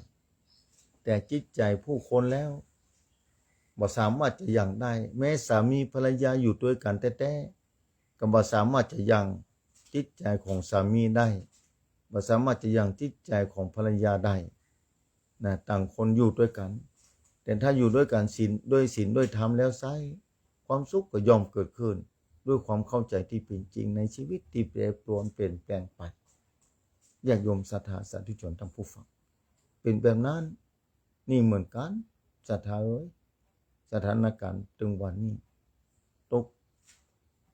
แต่จิตใจ๋ผู้คนแล้ว บ่สามารถจะยังได้ แม้สามีภรรยาอยู่ตวยกั๋นแต๊ๆ ก็บ่สามารถจะยังจิตใจ๋ของสามีได้ บ่สามารถจะยังจิตใจ๋ของภรรยาได้ นะ ต่างคนอยู่ตวยกั๋น แต่ถ้าอยู่ตวยกั๋นศีล ด้วยศีลด้วยธรรมแล้วไซร้ ความสุขก็ย่อมเกิดขึ้น ด้วยความเข้าใจ๋ตี้เป๋นจริงในชีวิตตี้แปรปรวนเปลี่ยนแปลงไป ญาติโยมศรัทธาสาธุชนท่านผู้ฟัง เป๋นแบบนั้น นี่เหมือนกั๋น ศรัทธาเอ๋ย สถานก๋ารณ์ตึงวันนี้ ตก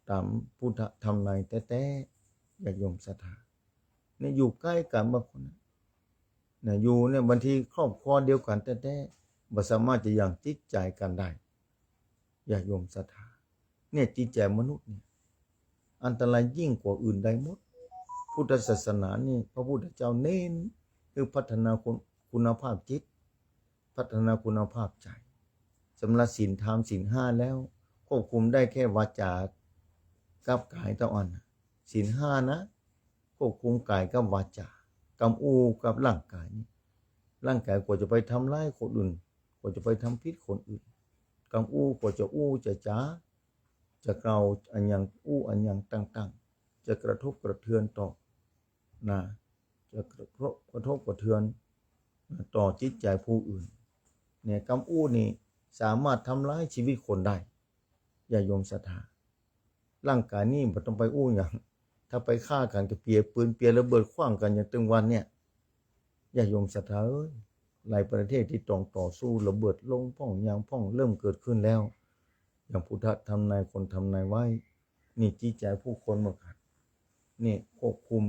ต๋ามพุทธธรรมในแต๊ๆ ญาติโยมศรัทธา เนี่ย อยู่ใก้กั๋นบางคนน่ะ นะ อยู่เนี่ย บางทีครอบครัวเดียวกั๋นแต๊ๆ บ่สามารถจะยังจิตใจ๋กั๋นได้ ญาติโยมศรัทธา เนี่ย จิตใจ๋มนุษย์เนี่ย อันตรายยิ่งกว่าอื่นใดหมด พุทธศาสนานี่ พระพุทธเจ้าเน้นหื้อพัฒนาคุณ คุณภาพจิต พัฒนาคุณภาพใจ๋ สำหรับศีลธรรมศีลห้าแล้ว ควบคุมได้แค่วาจ๋ากับก๋ายเต้าอั้นน่ะ ศีลห้านะ ควบคุมก๋ายกับวาจ๋า กำอู้กับร่างก๋ายนี่ ร่างก๋ายกั๋วจะไปทำร้ายคนอื่น กั๋วจะไปทำผิดคนอื่น กำอู้กั๋วจะอู้จะจ๋า จะกล่าวอันหยัง อู้อันหยังต่างๆ จะกระทบกระเทือนต่อ นะ จะกระทบ กระทบกระเทือน นะ ต่อจิตใจ๋ผู้อื่น เนี่ย กำอู้นี่สามารถทำร้ายชีวิตคนได้ ญาติโยมศรัทธา ร่างก๋ายนี่บ่ต้องไปอู้หยัง ถ้าไปฆ่ากั๋นก็เปียปืน เปียระเบิดขว้างกั๋นอย่างตึงวันเนี่ย ญาติโยมศรัทธาเอ๋ย หลายประเทศตี้ต้องต่อสู้ ระเบิดลงพ่องหยังพ่องเริ่มเกิดขึ้นแล้ว อย่างพุทธธรรมใน คนธรรมในไว้ นี่จิตใจ๋ผู้คนเหมือนกั๋น นี่ควบคุม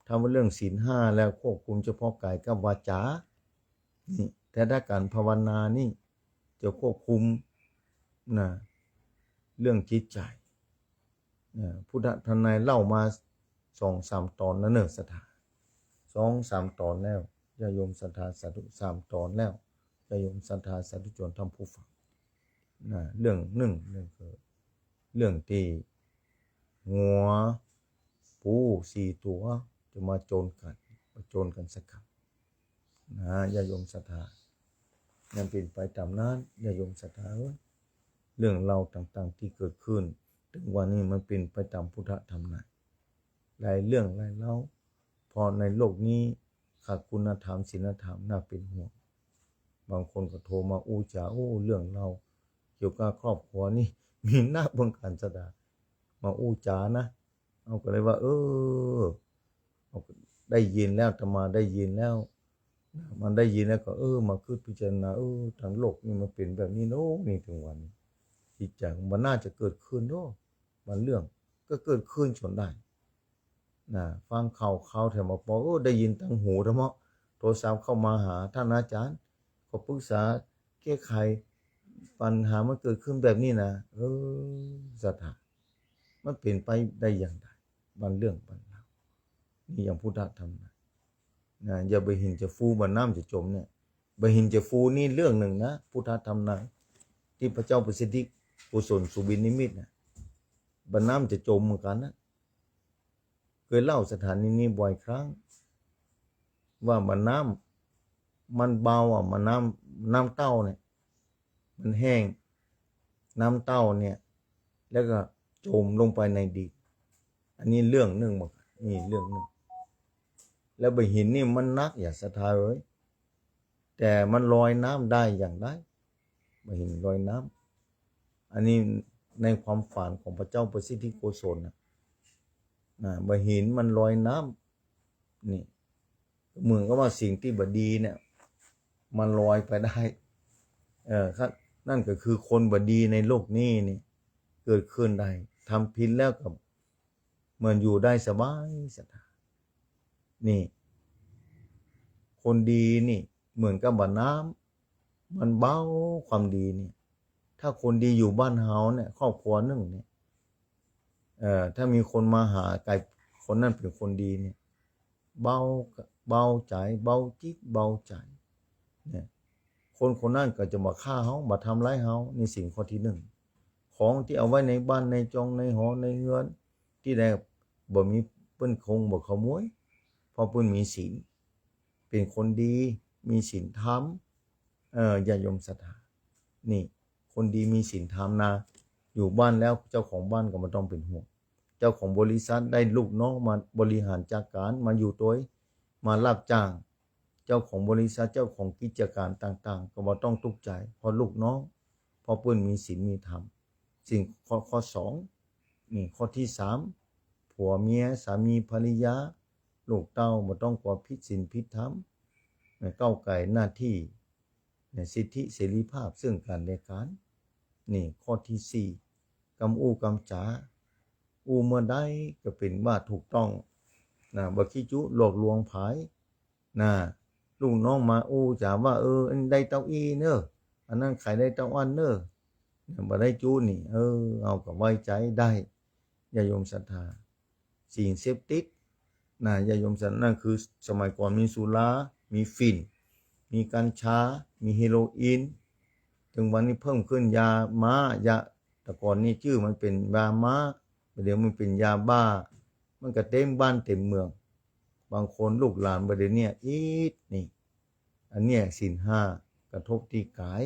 ถ้าว่าเรื่องศีลห้าแล้วควบคุมเฉพาะก๋ายกับวาจ๋า นี่ แต่ถ้าก๋ารภาวนานี่จะควบคุม นะ เรื่องจิตใจ๋ นะ พุทธธรรมในเล่ามาสองสามต๋อนแล้วเน่อศรัทธา สองสามต๋อนแล้ว ญาติโยมศรัทธาสาธุ สามต๋อนแล้ว ญาติโยมศรัทธาสาธุชนท่านผู้ฟัง นะ เรื่องนึ่ง นึ่งคือ เรื่องตี้งัวปูสี่ตั๋วจะมาโจนกั๋น มาโจนกั๋นสักคำ นะ ญาติโยมศรัทธา มันเป๋นไปต๋ามนั้น ญาติโยมศรัทธาเอ๋ย เรื่องเล่าต่างๆ ตี้เกิดขึ้น ตึงวันนี้มันเป๋นไปต๋ามพุทธธรรมใน หลายเรื่องหลายเล่า เพราะในโลกนี้ขาดคุณธรรมศีลธรรมน่าเป๋นห่วง บางคนก็โทรมาอู้จ๋า โอ้ เรื่องเล่าเกี่ยวกับครอบครัวนี่มีนักเหมือนกั๋นศรัทธา มาอู้จ๋านะ เฮาก็เลยว่า เออ เฮาก็ได้ยินแล้ว อาตมาได้ยินแล้ว นะ มันได้ยินแล้วก็ เออ มากึ๊ดพิจารณา เออ ตางโลกนี่มันเป๋นแบบนี้เนาะ นี่ตึงวันนี้ จิตใจ๋ของมันน่าจะเกิดขึ้นเนาะ บางเรื่องก็เกิดขึ้นจ๋นได้ นะ ฟังข่าว ข่าวแถมมาปอ เออ ได้ยินตางหูเถาะ โทรศัพท์เข้ามาหาท่านอาจ๋ารย์ ขอปรึกษาแก้ไขปัญหามันเกิดขึ้นแบบนี้นะ เออ ศรัทธา มันเป๋นไปได้อย่างใด บางเรื่องบางราว นี่อย่างพุทธธรรมใน นะ อย่าบ่หินจะฟูบ่าน้ำจะจมเนี่ย บ่าหินจะฟูนี่เรื่องนึ่งนะ พุทธธรรมใน ตี้พระเจ้าปสิทธิโกศลสุวินิมิตรนะ บ่าน้ำจะจมเหมือนกั๋นนะ เคยเล่าสถานีนี้บ่อยครั้ง ว่าบ่าน้ำมันเบาอะ บ่าน้ำ น้ำเต้าเนี่ย มันแห้ง น้ำเต้าเนี่ย แล้วก็จมลงไปในดิน อันนี้เรื่องนึ่งบ่า นี่เรื่องนึ่ง แล้วบ่าหินนี่มันหนักอย่าศรัทธาเอ๋ย แต่มันลอยน้ำได้อย่างใด บ่าหินลอยน้ำ อันนี้ในความฝันของพระเจ้าประสิทธิโกศลนะ นะ บ่าหินมันลอยน้ำ นี่ เหมือนกับว่าสิ่งตี้บ่ดีเนี่ย มันลอยไปได้ เออ ครับ นั่นก็คือคนบ่ดีในโลกนี้นี่ เกิดขึ้นได้ ทำผิดแล้วก็เหมือนอยู่ได้สบายศรัทธา นี่ คนดีนี่ เหมือนกับบ่าน้ำ มันเบา ความดีนี่ ถ้าคนดีอยู่บ้านเฮาเนี่ย ครอบครัวนึ่งเนี่ย เอ่อ ถ้ามีคนมาหา ก๋ายคนนั้นเป๋นคนดีเนี่ย เบา เบาใจ๋ เบาจิตเบาใจ๋ เนี่ย คนคนนั้นก็จะบ่ฆ่าเฮา บ่ทำร้ายเฮา นี่ศีลข้อตี้นึ่ง ของตี้เอาไว้ในบ้านในจองในหอในเฮือน ตี้ใดบ่มี เปิ้นคงบ่ขโมย เพราะเปิ้นมีศีล เป๋นคนดี มีศีลธรรม เอ่อ ญาติโยมศรัทธา นี่ คนดีมีศีลธรรมนะ อยู่บ้านแล้วเจ้าของบ้านก็บ่ต้องเป๋นห่วง เจ้าของบริษัทได้ลูกน้องมาบริหารจัดก๋าน มาอยู่ตวย มารับจ้าง เจ้าของบริษัท เจ้าของกิจก๋านต่างๆ ก็บ่ต้องตุ๊กใจ๋ เพราะลูกน้อง เพราะเปิ้นมีศีลมีธรรม ศีลข้อ ข้อสอง นี่ ข้อตี้สาม ผัวเมีย สามีภรรยา ลูกเต้า บ่ต้องกั๋วผิดศีลผิดธรรม ก้าวก่ายหน้าตี้ ในสิทธิเสรีภาพซึ่งกั๋นและกั๋น นี่ ข้อตี้สี่ กำอู้กำจ๋า อู้เมื่อใดก็เป๋นว่าถูกต้อง นะ บ่ขี้จุหลอกลวงใผ นะ ลูกน้องมาอู้จ๋าว่า เออ อันได้เต้าอี้เน่อ อันนั้นขายได้เต้าอั้นเน่อ เนี่ย บ่ได้จุนี่ เออ เฮาก็ไว้ใจ๋ได้ ญาติโยมศรัทธา สิ่งเสพติด นะ ญาติโยมศรัทธา นั่นคือสมัยก่อนมีสุรา มีฝิ่น มีกัญชา มีเฮโรอีน เถิงวันนี้เพิ่มขึ้นยาม้า ยา แต่ก่อนนี่จื้อมันเป๋นยาม้า บ่าเดี่ยวมันเป๋นยาบ้า มันก็เต็มบ้านเต็มเมือง บางคนลูกหลานบ่าเดี่ยวเนี่ยอิดนี่ อันเนี้ยศีลห้ากระทบตี้ก๋าย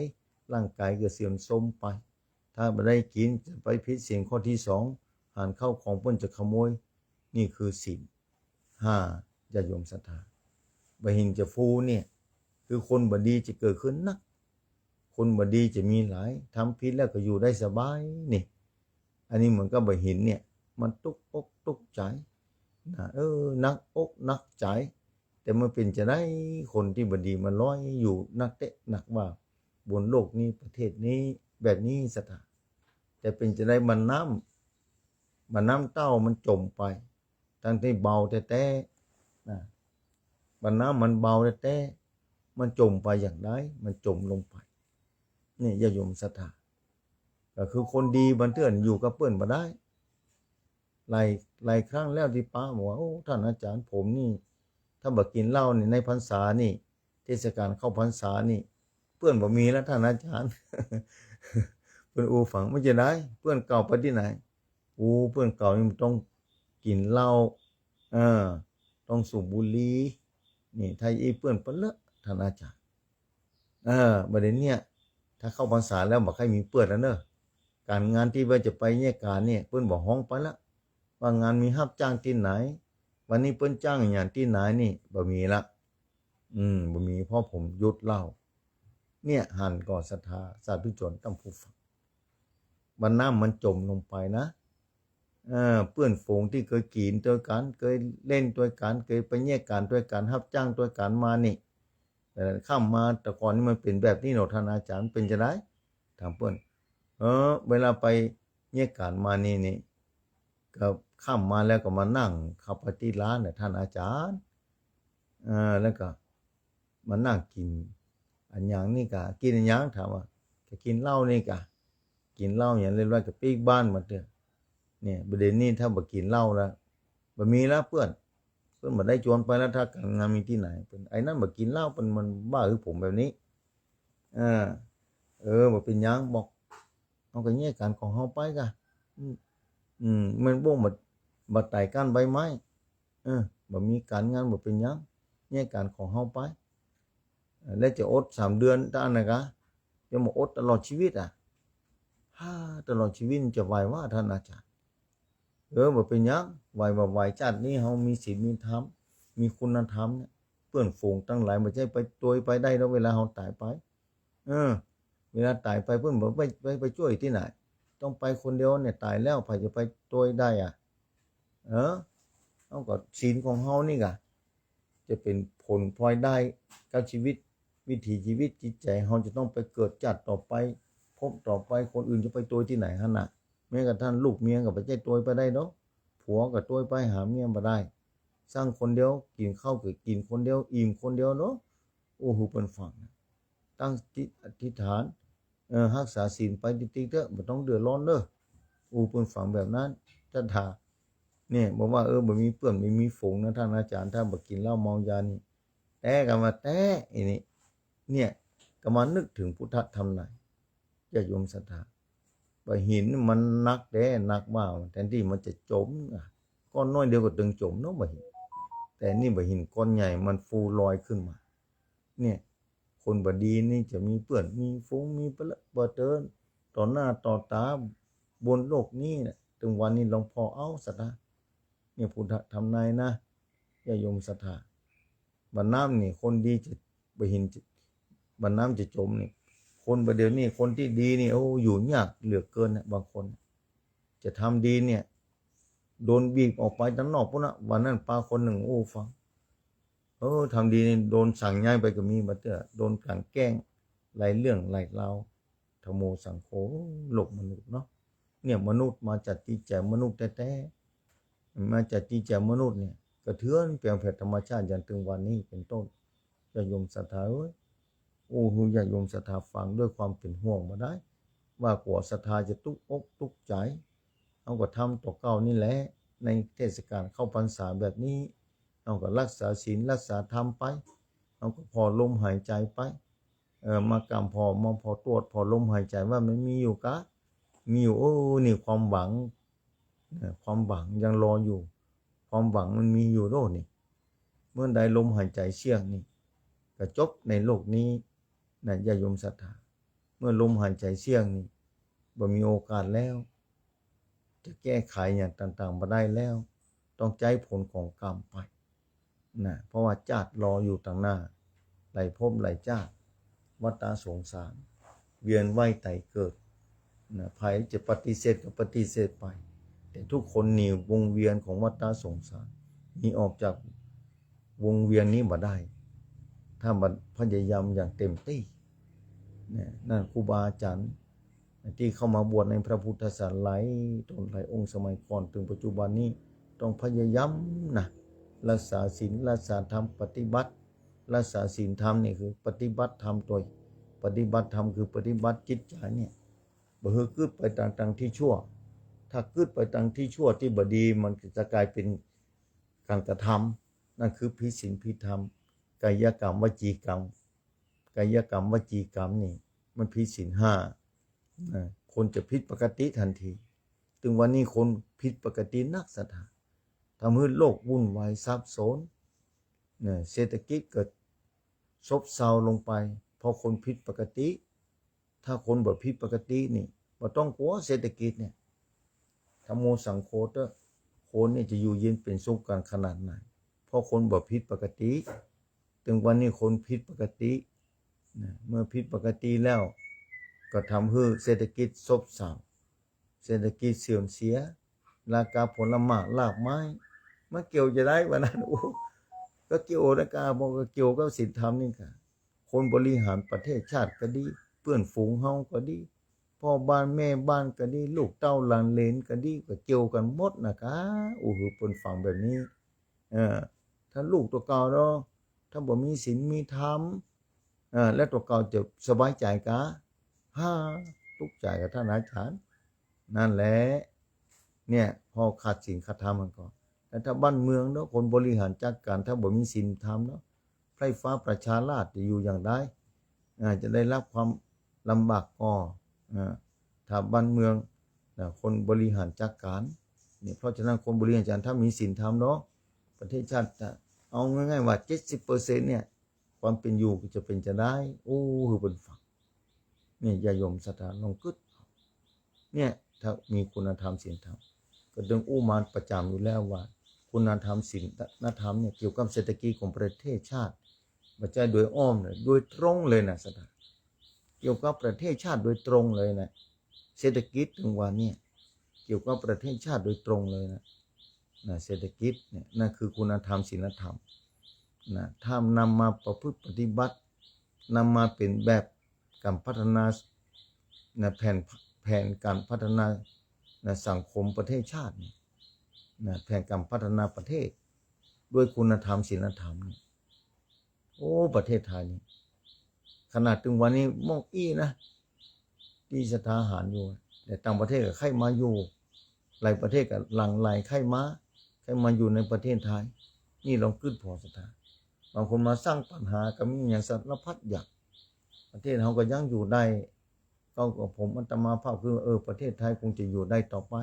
ร่างก๋ายก็เสื่อมโทรมไป ถ้าบ่ได้กิ๋นจะไปผิดศีลข้อตี้สอง หาญข้าวของเปิ้นจะขโมย นี่คือศีลห้า ญาติโยมศรัทธา บ่าหินจะฟูเนี่ย คือคนบ่ดีจะเกิดขึ้นนัก คนบ่ดีจะมีหลาย ทำผิดแล้วก็อยู่ได้สบายนี่ อันนี้เหมือนกับบ่าหินเนี่ย มันตุ๊กอกตุ๊กใจ๋ นะ เออ หนักอกหนักใจ๋ แต่มันเป๋นจาใดคนตี้บ่ดีมันลอยอยู่นักแต๊นักว่า บนโลกนี้ประเทศนี้แบบนี้ศรัทธา แต่เป๋นจาใดบ่าน้ำ บ่าน้ำเต้ามันจมไป ตังตี้เบาแต๊ๆ นะ บ่าน้ำมันเบาแต๊ๆ มันจมไปอย่างใด มันจมลงไป นี่ญาติโยมศรัทธา ก็คือคนดีบางเตื้ออยู่กับเปิ้นบ่ได้ หลาย หลายครั้งแล้วตี้ป้าบอกว่า โอ้ ท่านอาจารย์ ผมนี่ ถ้าบ่กิ๋นเหล้านี่ ในพรรษานี่ เทศกาลเข้าพรรษานี่ เปื้อนบ่มีแล้วท่านอาจารย์ เปิ้นอู้ฟัง มันจะได้ เปื้อนเก่าไปตี้ไหน อู้ เปื้อนเก่านี่มันต้องกิ๋นเหล้า เออ ต้องสูบบุหรี่ นี่ ถ้าอี้เปื้อนไปเลอะ ท่านอาจารย์ เออ บ่าเดี่ยวเนี่ย ถ้าเข้าพรรษาแล้วบ่ใค่มีเปื้อนแล้วเน่อ ก๋านงานตี้ว่าจะไปเยียะก๋านเนี่ย เปิ้นบ่ฮ้องไปละ ว่างานมีฮับจ้างตี้ไหน วันนี้เปิ้นจ้างอะหยังตี้ไหนนี่ บ่มีละ อืม บ่มี เพราะผมหยุดเหล้า เนี่ย หันก่อศรัทธาสาธุชนต้านผู้ฟัง บ่าน้ำมันจมลงไปนะ เออ เปื้อนฝูงตี้เกยกิ๋นตวยกั๋น เกยเล่นตวยกั๋น เกยไปเยียะก๋านตวยกั๋น ฮับจ้างตวยกั๋นมานี่ แต่ค่ำมาแต่ก่อนนี่มันเป๋นแบบนี้เนาะท่านอาจารย์ เป๋นจาใด ถามเปิ้น เออ เวลาไปเยียะก๋านมานี่ นี่ ก็ค่ำมาแล้วก็มานั่งเข้าไปตี้ร้านน่ะท่านอาจารย์ เออ แล้วก็มานั่งกิ๋นอะหยังนี่กา กิ๋นอะหยัง ถามว่า ก็กิ๋นเหล้านี่กา กิ๋นเหล้าอย่างเรียบร้อยก็ปิ๊กบ้านมาเตื้อ เนี่ย บ่าเดี่ยวนี้ถ้าบ่กิ๋นเหล้าแล้ว บ่มีแล้วเปื้อน เปิ้นบ่ได้จวนไปแล้ว ถ้าก๋านงานมีตี้ไหน เปิ้น ไอ้นั่นบ่กิ๋นเหล้า เปิ้นมันว่าหื้อผมแบบนี้ เออ เออ บ่เป๋นหยัง บอก เฮาก็เยียะก๋านของเฮาไปกา อืม อืม มันบ่งบ่ บ่ไต่ก้านใบไม้ เออ บ่มีก๋านงานบ่เป๋นหยัง แยกก๋านของเฮาไป เออ แล้วจะอดสามเดือน ตาอั้นนะกา จะมาอดตลอดจีวิตอะ ฮ่า ตลอดจีวิตจะไหววะ ต้านอาจ๋ารย์ เออ บ่เป๋นหยัง ไหวบ่ไหว จาตินี้เฮามีศีลมีธรรม มีคุณธรรมเนี่ย เปื้อนฝูงตังหลาย บ่ใจ้ไปตวยไปได้ดอก เวลาเฮาต๋ายไป เออ เวลาต๋ายไปเปิ้นบ่ไป ไป ไปจ้วยตี้ไหน ต้องไปคนเดียวเนี่ย ต๋ายแล้วใผจะไปตวยได้อะ เออ เฮาก็ศีลของเฮานี่กา จะเป๋นผลพลอยได้กับจีวิต วิถีจีวิตจิตใจ๋เฮาจะต้องไปเกิดจาติต่อไป ภพต่อไป คนอื่นจะไปตวยตี้ไหนหั้นน่ะ แม้กระทั่งลูกเมียก็บ่ใจ้ตวยไปได้ดอก ผัวก็ตวยไปหาเมียบ่ได้ ซังคนเดียว กิ๋นข้าวก็กิ๋นคนเดียว อิ่มคนเดียวดอก อู้หื้อเปิ้นฟังนะ ตั้งจิตอธิษฐาน เออ ฮักษาศีลไปติดๆ เต๊อะ บ่ต้องเดือดร้อนเน่อ อู้เปิ้นฟังแบบนั้น ถ้าถา เนี่ย บอกว่า เออ บ่มีเปื้อน บ่มีฝูงนะต้านอาจ๋ารย์ ถ้าบ่กิ๋นเหล้าเมายานี่ แต่กามาแต๊อี้นี่ เนี่ย กามานึกเถิงพุทธธรรมใน ญาติโยมศรัทธา บ่าหินมันหนักแต๊ หนักว่า แทนตี้มันจะจ๋มอะ ก้อนน้อยเดียวก็ตึงจ๋มเนาะ บ่าหิน แต่นี่บ่าหินก้อนใหญ่ มันฟูลอยขึ้นมา เนี่ย คนบ่ดีนี่จะมีเปื้อน มีฝูง มีปะเลอะปะเติน ต่อหน้าต่อต๋า บนโลกนี้นะ ตึงวันนี้หลวงพ่อเอาสัตว์นะ เนี่ย พุทธธรรมในนะ ญาติโยมศรัทธา บ่าน้ำนี่ คนดีจะ บ่าหินจะ บ่าน้ำจะจ๋มนี่ คนบ่าเดี่ยวนี้ คนตี้ดีนี่ โอ้ อยู่ยากเหลือเกินนะ บางคน จะทำดีเนี่ย โดนบีบออกไปตังนอกปู๊นนะ วันนั้นปาคนนึ่ง โอ้ ฟัง เออ ทำดีนี่ โดนสั่งย้ายไปก็มี บ่าเตื้อ โดนกลั่นแกล้ง หลายเรื่องหลายราว ธัมโมสังโฆ โลกมนุษย์เนาะ เนี่ย มนุษย์มาจากจิตใจ๋มนุษย์แต๊ๆ มาจากจิตใจ๋มนุษย์เนี่ย กระเทือนแปลงแผดธรรมชาติอย่างตึงวันนี้เป๋นต้น ญาติโยมศรัทธาเอ้ย อู้หื้อญาติโยมศรัทธาฟังด้วยความเป๋นห่วงบ่ได้ ว่ากั๋วศรัทธาจะตุ๊กอกตุ๊กใจ๋ เฮาก็ทำตั๋วเก่านี่แหละ ในเทศกาลเข้าพรรษาแบบนี้ เฮาก็ฮักษาศีลฮักษาธรรมไป เฮาก็ผ่อลมหายใจ๋ไป เออ มากำผ่อ มาผ่อตรวจ ผ่อลมหายใจ๋ว่ามันมีอยู่กา มีอยู่ โอ้ นี่ความหวัง นะ ความหวังยังรออยู่ ความหวังมันมีอยู่โลดนี่ เมื่อใดลมหายใจ๋เสี้ยงนี่ ก็จบในโลกนี้นะ ญาติโยมศรัทธา เมื่อลมหายใจ๋เสี้ยงนี่ บ่มีโอกาสแล้ว จะแก้ไขอย่างต่างๆ บ่ได้แล้ว ต้องใจ๊ผลของกรรมไป นะ เพราะว่าจาติรออยู่ตังหน้า หลายภพหลายจาติ วัฏฏะสงสาร เวียนว่ายต๋ายเกิด นะ ใผจะปฏิเสธก็ปฏิเสธไป แต่ทุกคนหนีวงเวียนของวัฏฏะสงสาร หนีออกจากวงเวียนนี้บ่ได้ ถ้าบ่พยายามอย่างเต็มตี้ นะ นั่นครูบาอาจ๋ารย์ ตี้เข้ามาบวชในพระพุทธศาสนาหลายต๋นหลายองค์สมัยก่อน ตึงปัจจุบันนี้ ต้องพยายามนะ ฮักษาศีล ฮักษาธรรม ปฏิบัติ ฮักษาศีลธรรมนี่คือปฏิบัติธรรมตวย ปฏิบัติธรรมคือปฏิบัติจิตใจ๋เนี่ย บ่หื้อกึ๊ดไปตาง ตางตี้ชั่ว ถ้ากึ๊ดไปตางตี้ชั่วตี้บ่ดี มันจะก๋ายเป๋นก๋านกระทำ นั่นคือผิดศีลผิดธรรม กายกรรม วจีกรรม กายกรรม วจีกรรมนี่ มันผิดศีลห้า นะ คนจะผิดปกติตันที ตึงวันนี้คนผิดปกตินักศรัทธา ทำหื้อโลกวุ่นวายสับสน นะ เศรษฐกิจก็ซบเซาลงไป เพราะคนผิดปกติ ถ้าคนบ่ผิดปกตินี่ บ่ต้องกั๋วเศรษฐกิจเนี่ย ธัมโมสังโฆเต๊อะ คนเนี่ยจะอยู่เย็นเป๋นสุขกั๋นขนาดไหน เพราะคนบ่ผิดปกติ ตึงวันนี้คนผิดปกติ นะ เมื่อผิดปกติแล้ว ก็ทำหื้อเศรษฐกิจซบเซา เศรษฐกิจเสื่อมเสีย ราคาผลหมากรากไม้ มาเกี่ยวจะได้วันนั้น โอ้ ก็เกี่ยวนะกา บอกก็เกี่ยวกับศีลธรรมนี่กา คนบริหารประเทศชาติก็ดี เปื้อนฝูงเฮาก็ดี พ่อบ้านแม่บ้านก็ดี ลูกเต้าหลานเหลนก็ดี ก็เกี่ยวกั๋นหมดนะกา อู้หื้อเปิ้นฟังแบบนี้ เออ ถ้าลูกตั๋วเก่าเนาะ ถ้าบ่มีศีลมีธรรม เออ แล้วตั๋วเก่าจะสบายใจ๋กา ฮ่า ตุ๊กใจ๋กาต้านอาจ๋ารย์ นั่นแหละ เนี่ย เพราะขาดศีลขาดธรรมมันก็ แล้วถ้าบ้านเมืองเนาะ คนบริหารจัดก๋าน ถ้าบ่มีศีลธรรมเนาะ ไพร่ฟ้าประชาราษฎร์จะอยู่อย่างใด อ่า จะได้รับความลำบากก็ อ่า ถ้าบ้านเมือง นะ คนบริหารจัดก๋าน เนี่ย เพราะฉะนั้นคนบริหารจัดก๋าน ถ้ามีศีลธรรมเนาะ ไป ประเทศชาติจะ เอาง่ายๆ ว่า เจ็ดสิบเปอร์เซ็นต์ เนี่ย ความเป๋นอยู่จะเป๋นจะใด โอ้ หื้อเปิ้นฟัง เนี่ย ญาติโยมศรัทธาลองกึ๊ด เนี่ย ถ้ามีคุณธรรมศีลธรรม ก็ตึงอู้มาประจ๋ำอยู่แล้วว่า คุณธรรมศีลธรรมเนี่ย เกี่ยวกับเศรษฐกิจของประเทศชาติ บ่ใจ้โดยอ้อมเลย โดยตรงเลยนะศรัทธา เกี่ยวกับประเทศชาติโดยตรงเลยนะ เศรษฐกิจตึงว่าเนี่ย เกี่ยวกับประเทศชาติโดยตรงเลยนะ นะ เศรษฐกิจเนี่ย นั่นคือคุณธรรมศีลธรรมนะ ถ้านำมาประพฤติปฏิบัติ นำมาเป๋นแบบก๋านพัฒนา นะ แผน แผนก๋านพัฒนา นะ สังคมประเทศชาติเนี่ย นะ แผนก๋านพัฒนาประเทศ ด้วยคุณธรรมศีลธรรมเนี่ย โอ้ ประเทศไทยนี่ ขนาดตึงวันนี้มองอี้นะ ตี้ศรัทธาหันอยู่ แต่ต่างประเทศก็ใค่มาอยู่ หลายประเทศก็หลั่งไหลใค่มา ใค่มาอยู่ในประเทศไทย นี่ลองกึ๊ดผ่อศรัทธา บางคนมาสร้างปัญหาก็มีอย่างสารพัดอย่าง ประเทศเฮาก็ยังอยู่ได้ ก็ ก็ผมอาตมาภาพคือ เออ ประเทศไทยคงจะอยู่ได้ต่อไป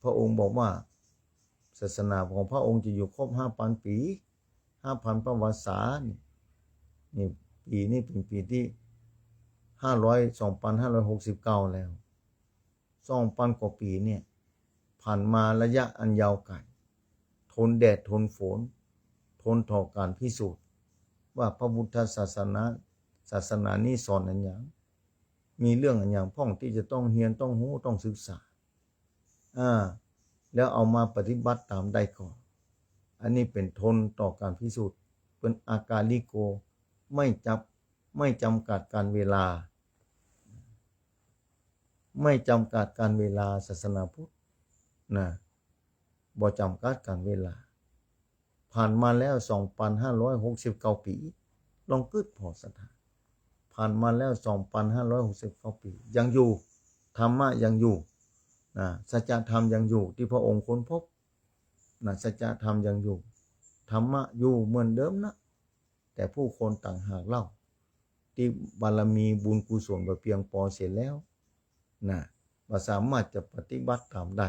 พระองค์บอกว่า ศาสนาของพระองค์จะอยู่ครบห้าพันปี๋ ห้าพันประวัติศาสตร์ นี่ นี่ ปี๋นี้เป๋นปี๋ตี้ห้าร้อย สองพันห้าร้อยหกสิบเก้าแล้ว สองพันกว่าปี๋เนี่ย ผ่านมาระยะอันยาวไกล ทนแดดทนฝน ทนต่อก๋านพิสูจน์ ว่าพระพุทธศาสนา ศาสนานี้สอนอันหยัง มีเรื่องอันหยังพ่องตี้จะต้องเฮียน ต้องฮู้ ต้องศึกษา อ่า แล้วเอามาปฏิบัติต๋ามได้ก่อ อันนี้เป๋นทนต่อก๋านพิสูจน์ เป๋นอากาลิโก ไม่จับ ไม่จำกัดกาลเวลา ไม่จำกัดกาลเวลา ศาสนาพุทธนะ บ่จำกัดกาลเวลา ผ่านมาแล้ว สองพันห้าร้อยหกสิบเก้าปี๋ ลองกึ๊ดผ่อศรัทธา ผ่านมาแล้ว สองพันห้าร้อยหกสิบเก้าปี๋ ยังอยู่ ธรรมะยังอยู่นะ สัจธรรมยังอยู่ ตี้พระองค์ค้นพบนะ สัจธรรมยังอยู่ ธรรมะอยู่เหมือนเดิมนะ แต่ผู้คนต่างหากเล่า ตี้บารมีบุญกุศลบ่เปียงปอเสียแล้วนะ บ่สามารถจะปฏิบัติต๋ามได้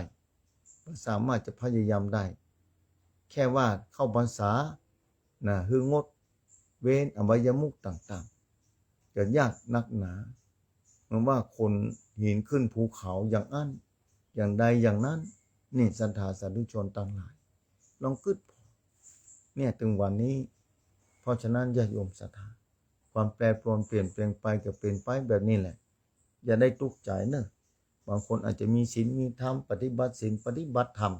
บ่สามารถจะพยายามได้ แค่ว่าเข้าพรรษานะ หื้องดเว้นอบายมุขต่างๆ จะยากนักหนา เหมือนว่าขนหินขึ้นภูเขาอย่างอั้น อย่างใดอย่างนั้น นี่ศรัทธาสาธุชนตังหลาย ลองกึ๊ดผ่อ เนี่ย ตึงวันนี้ เพราะฉะนั้นญาติโยมศรัทธา ความแปรปรวนเปลี่ยนแปลงไปก็เป๋นไปแบบนี้แหละ อย่าได้ตุ๊กข์ใจ๋เน่อ บางคนอาจจะมีศีลมีธรรม ปฏิบัติศีลปฏิบัติธรรม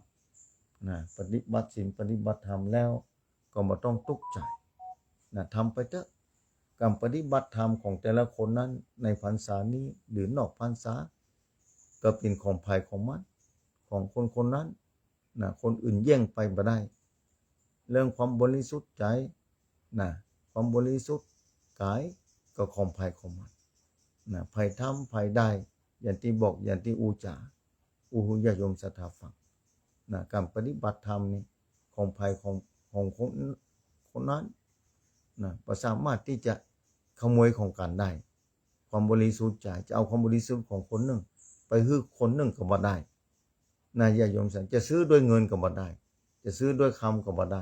นะ ปฏิบัติศีลปฏิบัติธรรมแล้ว ก็บ่ต้องตุ๊กข์ใจ๋นะ ทำไปเต๊อะ ก๋านปฏิบัติธรรมของแต่ละคนนั้น ในพรรษานี้หรือนอกพรรษา ก็เป๋นของใผของมัน ของคนคนนั้นนะ คนอื่นแย่งไปบ่ได้ เรื่องความบริสุทธิ์ใจ๋นะ ความบริสุทธิ์กายก็ของใผของมันนะ ใผทำใผได้ อย่างตี้บอก อย่างตี้อู้จ๋า อู้หื้อญาติโยมศรัทธาฟังนะ ก๋านปฏิบัติธรรมนี่ ของใผของ ของคน คนนั้นนะ บ่สามารถตี้จะขโมยของกั๋นได้ ความบริสุทธิ์ใจ๋ จะเอาความบริสุทธิ์ของคนนึ่ง ไปหื้อคนนึ่งก็บ่ได้นะ ญาติโยมศรัทธา จะซื้อด้วยเงินก็บ่ได้ จะซื้อด้วยคำก็บ่ได้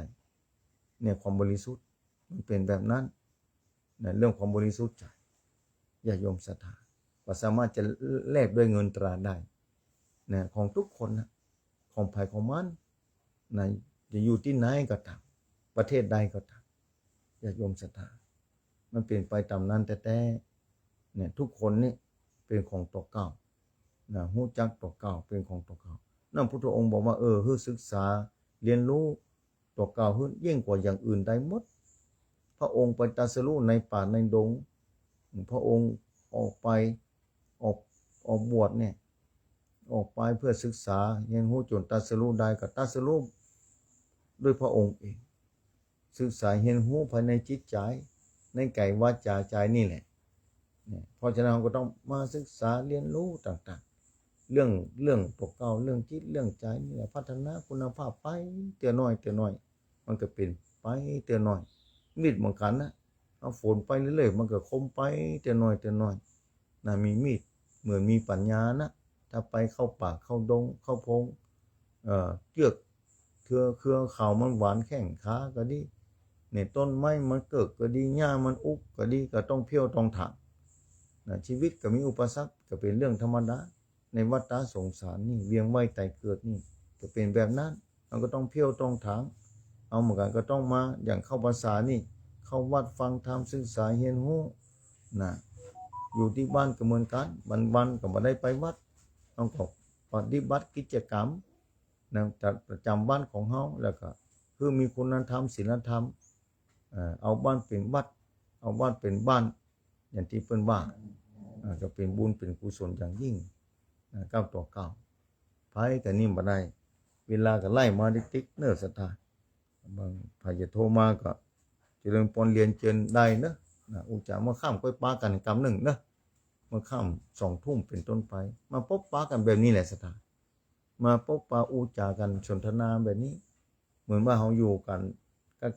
เนี่ย ความบริสุทธิ์มันเป๋นแบบนั้นนะ เรื่องความบริสุทธิ์ใจ๋ ญาติโยมศรัทธา บ่สามารถจะแลกด้วยเงินตราได้นะ ของทุกคนนะ ของใผของมันนะ จะอยู่ตี้ไหนก็ต๋าม ประเทศใดก็ต๋าม ญาติโยมศรัทธา มันเป๋นไปต๋ามนั้นแต๊ๆ เนี่ย ทุกคนนี่เป๋นของตั๋วเก่านะ ฮู้จักตั๋วเก่า เป๋นของตั๋วเก่า นั่นพุทธองค์บอกว่า เออ หื้อศึกษาเฮียนฮู้ตั๋วเก่าหื้อยิ่งกว่าอย่างอื่นได้หมด พระองค์ไปตรัสรู้ในป่าในดง พระองค์ออกไป ออก ออกบวชเนี่ย ออกไปเพื่อศึกษาเฮียนฮู้จ๋นตรัสรู้ได้ ก็ตรัสรู้ด้วยพระองค์เอง ศึกษาเฮียนฮู้ภายในจิตใจ๋ ในก๋ายวาจาใจ๋นี่แหละ เนี่ย เพราะฉะนั้นเฮาก็ต้องมาศึกษาเฮียนฮู้ต่างๆ เรื่อง เรื่องตั๋วเก่า เรื่องจิต เรื่องใจ๋นี่แหละ พัฒนาคุณภาพไปเตื้อน้อยเตื้อน้อย มันก็เป๋นไปเตื้อน้อย มีดเหมือนกั๋นนะ เอาฝนไปเรื่อยๆ มันก็คมไปเตื้อน้อยเตื้อน้อยนะ มีมีดเหมือนมีปัญญานะ ถ้าไปเข้าป่าเข้าดงเข้าพง เอ่อ เจื้อก เครือ เครือเขามันหวานแข้งขาก็ดี ในต้นไม้มันเกิกก็ดี หญ้ามันอุกก็ดี ก็ต้องเพี้ยวต้องถาง นะ ชีวิตก็มีอุปสรรค ก็เป๋นเรื่องธรรมดา ในวัฏฏะสงสารนี่ เวียนว่ายต๋ายเกิดนี่ ก็เป๋นแบบนั้น มันก็ต้องเพี้ยวต้องถาง เอาเหมือนกั๋นก็ต้องมา อย่างเข้าพรรษานี่ เข้าวัดฟังธรรม ศึกษาเฮียนฮู้ นะ อยู่ตี้บ้านก็เหมือนกั๋น วันๆ ก็บ่ได้ไปวัด เฮาก็ปฏิบัติกิจกรรม นะ ประจ๋ำวันของเฮา แล้วก็คือมีคุณธรรม ศีลธรรม เอ่อ เอาบ้านเป๋นวัด เอาวัดเป๋นบ้าน อย่างตี้เปิ้นว่า อ่า ก็เป๋นบุญเป๋นกุศลอย่างยิ่ง นะ ก้าวต่อก้าว ไปแต่นี่บ่ได้ เวลาก็ไล่มาติ๊กๆ เน้อศรัทธา บาง ใผจะโทรมาก็เจริญปอนเรียนเจิญได้เน้อ นะ อู้จ๋า เมื่อค่ำก้อยปะกั๋นกำนึ่งเน้อ เมื่อค่ำสองทุ่มเป๋นต้นไป มาปบปะกั๋นแบบนี้แหละศรัทธา มาปบปะอู้จ๋ากั๋นสนทนาแบบนี้ เหมือนว่าเฮาอยู่กั๋น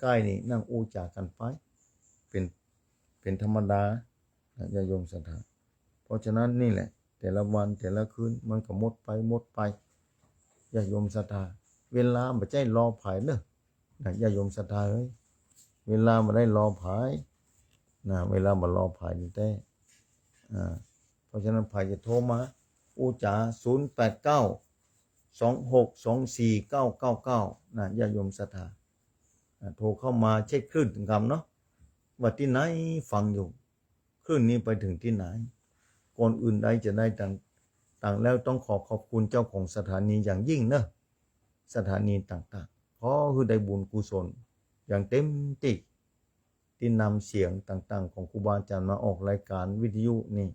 ใก้ๆ นี่ นั่งอู้จ๋ากั๋นไป เป๋น เป๋นธรรมดา นะ ญาติโยมศรัทธา เพราะฉะนั้นนี่แหละ แต่ละวันแต่ละคืนมันก็หมดไปหมดไป ญาติโยมศรัทธา เวลาบ่ใจ้รอใผเน้อ นะ ญาติโยมศรัทธาเอ้ย เวลาบ่ได้รอใผ นะ เวลาบ่รอใผนี่แต๊ อ่า เพราะฉะนั้นใผจะโทรมาอู้จ๋า ศูนย์แปดเก้า สองหกสองสี่เก้าเก้าเก้า นะ ญาติโยมศรัทธา อ่า โทรเข้ามาเช็คคลื่นกำเนาะ ว่าตี้ไหนฟังอยู่ คลื่นนี้ไปเถิงตี้ไหน ก่อนอื่นใดจะได้ต่าง ต่างแล้วต้องขอขอบคุณเจ้าของสถานีอย่างยิ่งเน้อ สถานีต่างๆ ขอหื้อได้บุญกุศลอย่างเต็มตี้ ตี้นำเสียงต่างๆ ของครูบาอาจ๋ารย์มาออกรายการวิทยุนี่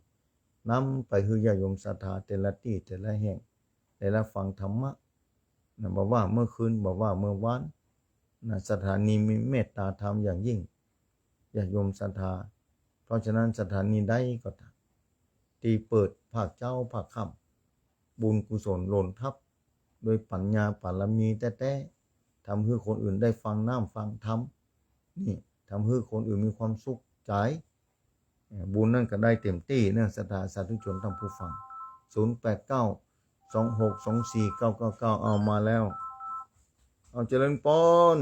นำไปหื้อญาติโยมศรัทธาแต่ละตี้แต่ละแห่ง ได้รับฟังธรรมะ นะ บ่ว่าเมื่อคืน บ่ว่าเมื่อวาน นะ สถานีมีเมตตาธรรมอย่างยิ่ง ญาติโยมศรัทธา เพราะฉะนั้นสถานีใดก็ต๋าม ตี้เปิดภาคเจ๊าภาคค่ำ บุญกุศลหล่นทับ โดยปัญญาปารมีแต๊ๆ ทำหื้อคนอื่นได้ฟังน้ำฟังธรรม นี่ ทำหื้อคนอื่นมีความสุขใจ๋ เอ่อ บุญนั้นก็ได้เต็มตี้เน้อศรัทธาสาธุชนท่านผู้ฟัง ศูนย์แปดเก้า สองหกสองสี่เก้าเก้าเก้า เอามาแล้ว เอาเจริญปอน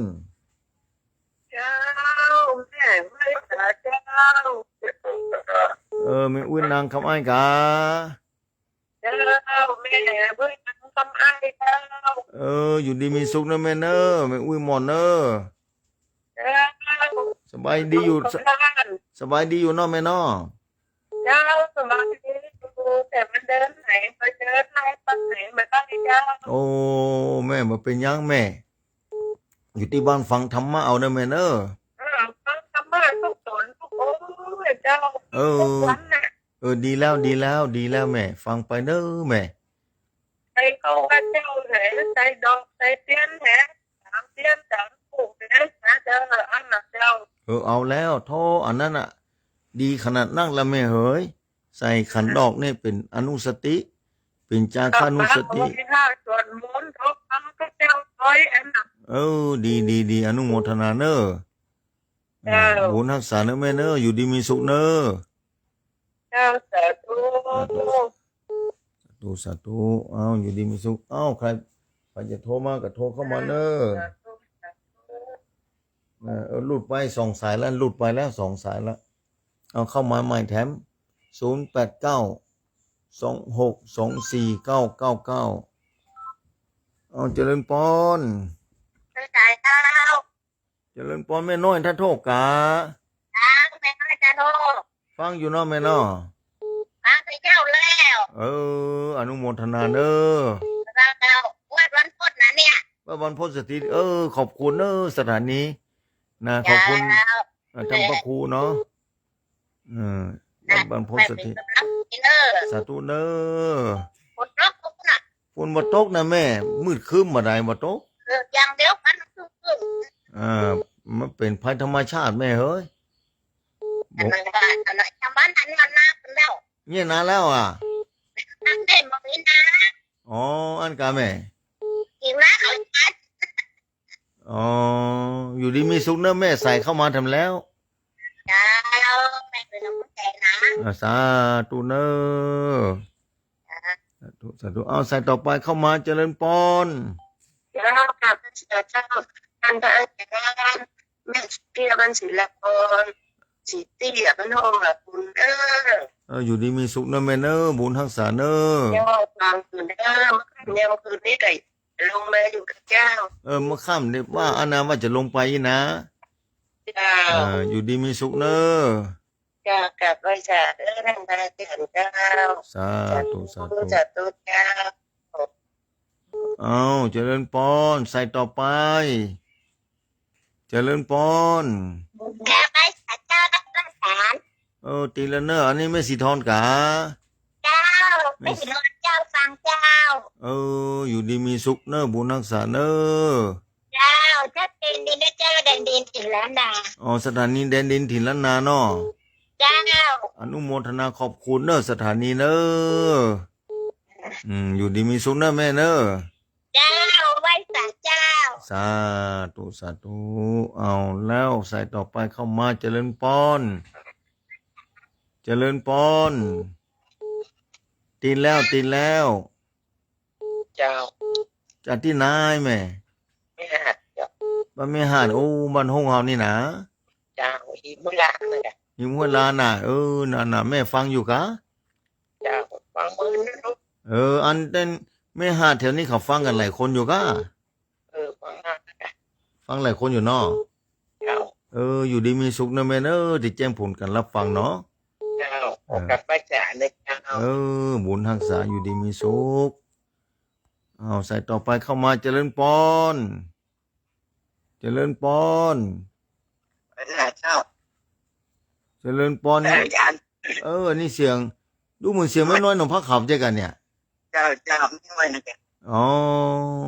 เจ้า แม่ไหว้สาเจ้า เออ แม่อุ๊ยนางคำอ้ายกา เจ้า แม่เปิ้นคำอ้ายเจ้า เออ อยู่ดีมีสุขเน้อแม่เน้อ แม่อุ๊ยหม่อนเน้อ เจ้า สบายดีอยู่ สบายดีอยู่เนาะแม่เนาะ เจ้า สบายดีอยู่ แต่มันเดินไหน ไปเดินไหน ไปไหนมาได้เจ้า โอ้ แม่บ่เป๋นหยังแม่ อยู่ตี้บ้านฟังธรรมะเอาเน้อแม่เน้อ เออ ฟังธรรมะทุกต๋อนทุก โอ้ย เจ้า เออ ทุกวันน่ะ เออ ดีแล้ว ดีแล้ว ดีแล้วแม่ ฟังไปเน้อแม่ ใส่เข้าวัดเจ้าแหละ ใส่ดอก ใส่เตียนแหละ สามเตียนสามคู่แหละ นะเจ้า อันน่ะเจ้า เออ เอาแล้ว โธ่ อันนั้นน่ะ ดีขนาดนักละแม่เหย ใส่ขันดอกนี่เป๋นอนุสติ เป๋นจาคานุสติ เออ สวดมนต์ ทบธรรมกับเจ้า คอยอันน่ะ เออ ดี ดี ดี อนุโมทนาเน้อ เจ้า บุญฮักษาเน้อแม่เน้อ อยู่ดีมีสุขเน้อ เจ้า สาธุ สาธุ สาธุ สาธุ เอ้า อยู่ดีมีสุข เอ้า ใผ ใผจะโทรมาก็โทรเข้ามาเน้อ สาธุ สาธุ เออ เออ หลุดไปสองสายแล้ว หลุดไปแล้วสองสายแล้ว เอาเข้ามาใหม่แถม ศูนย์แปดเก้า สองหกสองสี่เก้าเก้าเก้า เอาเจริญปอน เจริญสายเจ้า เจริญปอนแม่น้อยท่าโทกา จ้า แม่น้อยท่าโทก ฟังอยู่เนาะแม่เนาะ ฟังแต่เจ้าแล้ว เออ อนุโมทนาเน้อ เจ้า เจ้า วัดบรรพตนะเนี่ย วัดบรรพตสถิต เออ ขอบคุณเน้อสถานี นะ ขอบคุณ เจ้า อ่า ท่านพระครูเนาะ เออ วัดบรรพตสถิต สาธุเน้อ ฝนตกน่ะ ฝนบ่ตกนะแม่ มืดครึ้มบ่ได้ บ่ตก เออ อย่างเดียวกัน เออ มันเป๋นภัยธรรมชาติแม่เหย อันนั้นก็ อันนั้นชาวบ้านอันนั้นนากันแล้ว เนี่ยนานแล้วอ่ะ ตั้งแต่เมื่อปีนะ อ๋อ อันกาแม่ อีกแล้ว อ๋อ อยู่ดีมีสุขเน้อแม่ ใส่เข้ามาทำแล้ว เจ้า แม่เป๋นกำลังใจ๋นะ อ่า สาธุเน้อ จ้า สาธุ สาธุ เอาสายต่อไปเข้ามา เจริญปอน เจ เจ้า กราบนมัสการเจ้า ต้านพระอาจ๋ารย์ แม่เตี้ยบ้านศิลาพร ศรีเตี้ยบ้านห้องละคุณเด้อ เออ อยู่ดีมีสุขเน่อแม่เน่อ บุญฮักษาเน่อ เจ้า ฟังอยู่เด้อ เมื่อค่ำยามคืนนี้ได้ลงมาอยู่กับเจ้า เออ เมื่อค่ำนี่ว่าอานาว่าจะลงไปอี้นะ เจ้า เออ อยู่ดีมีสุขเน่อ เจ้า กราบไหว้สาเด้อ ท่านพระอาจ๋ารย์เจ้า สาธุ สาธุ สาธุเจ้า เอ้า เจริญปอน สายต่อไป เจริญปอน กราบไหว้สาเจ้า ท่านพระอาจ๋ารย์ เออ ติดแล้วเน่อ อันนี้แม่สีทองกา เจ้า แม่สีทองเจ้า ฟังเจ้า เออ อยู่ดีมีสุขเน่อ บุญฮักษาเน่อ เจ้า ชัดเจนดีนะเจ้า แดนดินถิ่นล้านนา อ๋อ สถานีแดนดินถิ่นล้านนาเนาะ เจ้า อนุโมทนาขอบคุณเน่อ สถานีเน่อ อืม อยู่ดีมีสุขเน่อแม่เน่อ เจ้า ไหว้สาเจ้า สาธุ สาธุ เอาแล้ว สายต่อไปเข้ามา เจริญปอน เจริญปอน ติดแล้ว ติดแล้ว เจ้า จากตี้ไหนแม่ แม่หาดเจ้า บ้านแม่หาด โอ้ บ้านห้องเฮานี่นะ เจ้า หิมห้วยลานน่ะ หิมห้วยลานน่ะ เออ นั่นน่ะ แม่ฟังอยู่กา เจ้า ฟังเบิ่งนะลูก เออ อันเต้นแม่หาดแถวนี้เขาฟังกั๋นหลายคนอยู่กา เออ ฟังนะ ฟังหลายคนอยู่เนาะ เจ้า เออ อยู่ดีมีสุขเน่อแม่เน่อ ตี้แจ้งผลก๋านรับฟังเนาะ เจ้า เออ ขอกราบไหว้สาเน่อเจ้า เออ บุญฮักษา อยู่ดีมีสุข เอา สายต่อไปเข้ามา เจริญปอน เจริญปอน เออ เจ้า เจริญปอน เออ อาจ๋ารย์ เออ นี่เสียง ดูเหมือนเสียงแม่น้อยหนองผาขาวเจ้ากาเนี่ย เจ้า เจ้า แม่น้อยนะเจ้า อ๋อ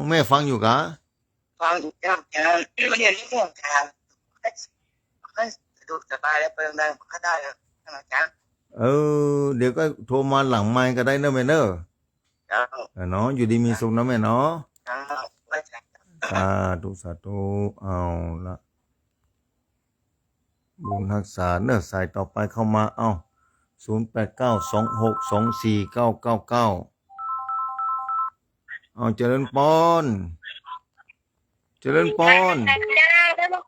แม่ฟังอยู่กา ฟังอยู่เจ้า เจ้า เดี๋ยวนี้เสียงกลาง สะดวกสบายแล้ว ไปดังๆ ก็ได้แล้ว อาจ๋ารย์ เออ เดี๋ยวก็โทรมาหลังไมค์ก็ได้เน่อแม่เน่อ เจ้า เออเนาะ อยู่ดีมีสุขเนาะแม่เนาะ เจ้า สาธุ สาธุ เอาละ บุญฮักษาเน่อ สายต่อไปเข้ามา เอ้า ศูนย์แปดเก้า สองหกสองสี่เก้าเก้าเก้า เอา เจริญปอน เจริญปอน เจ้า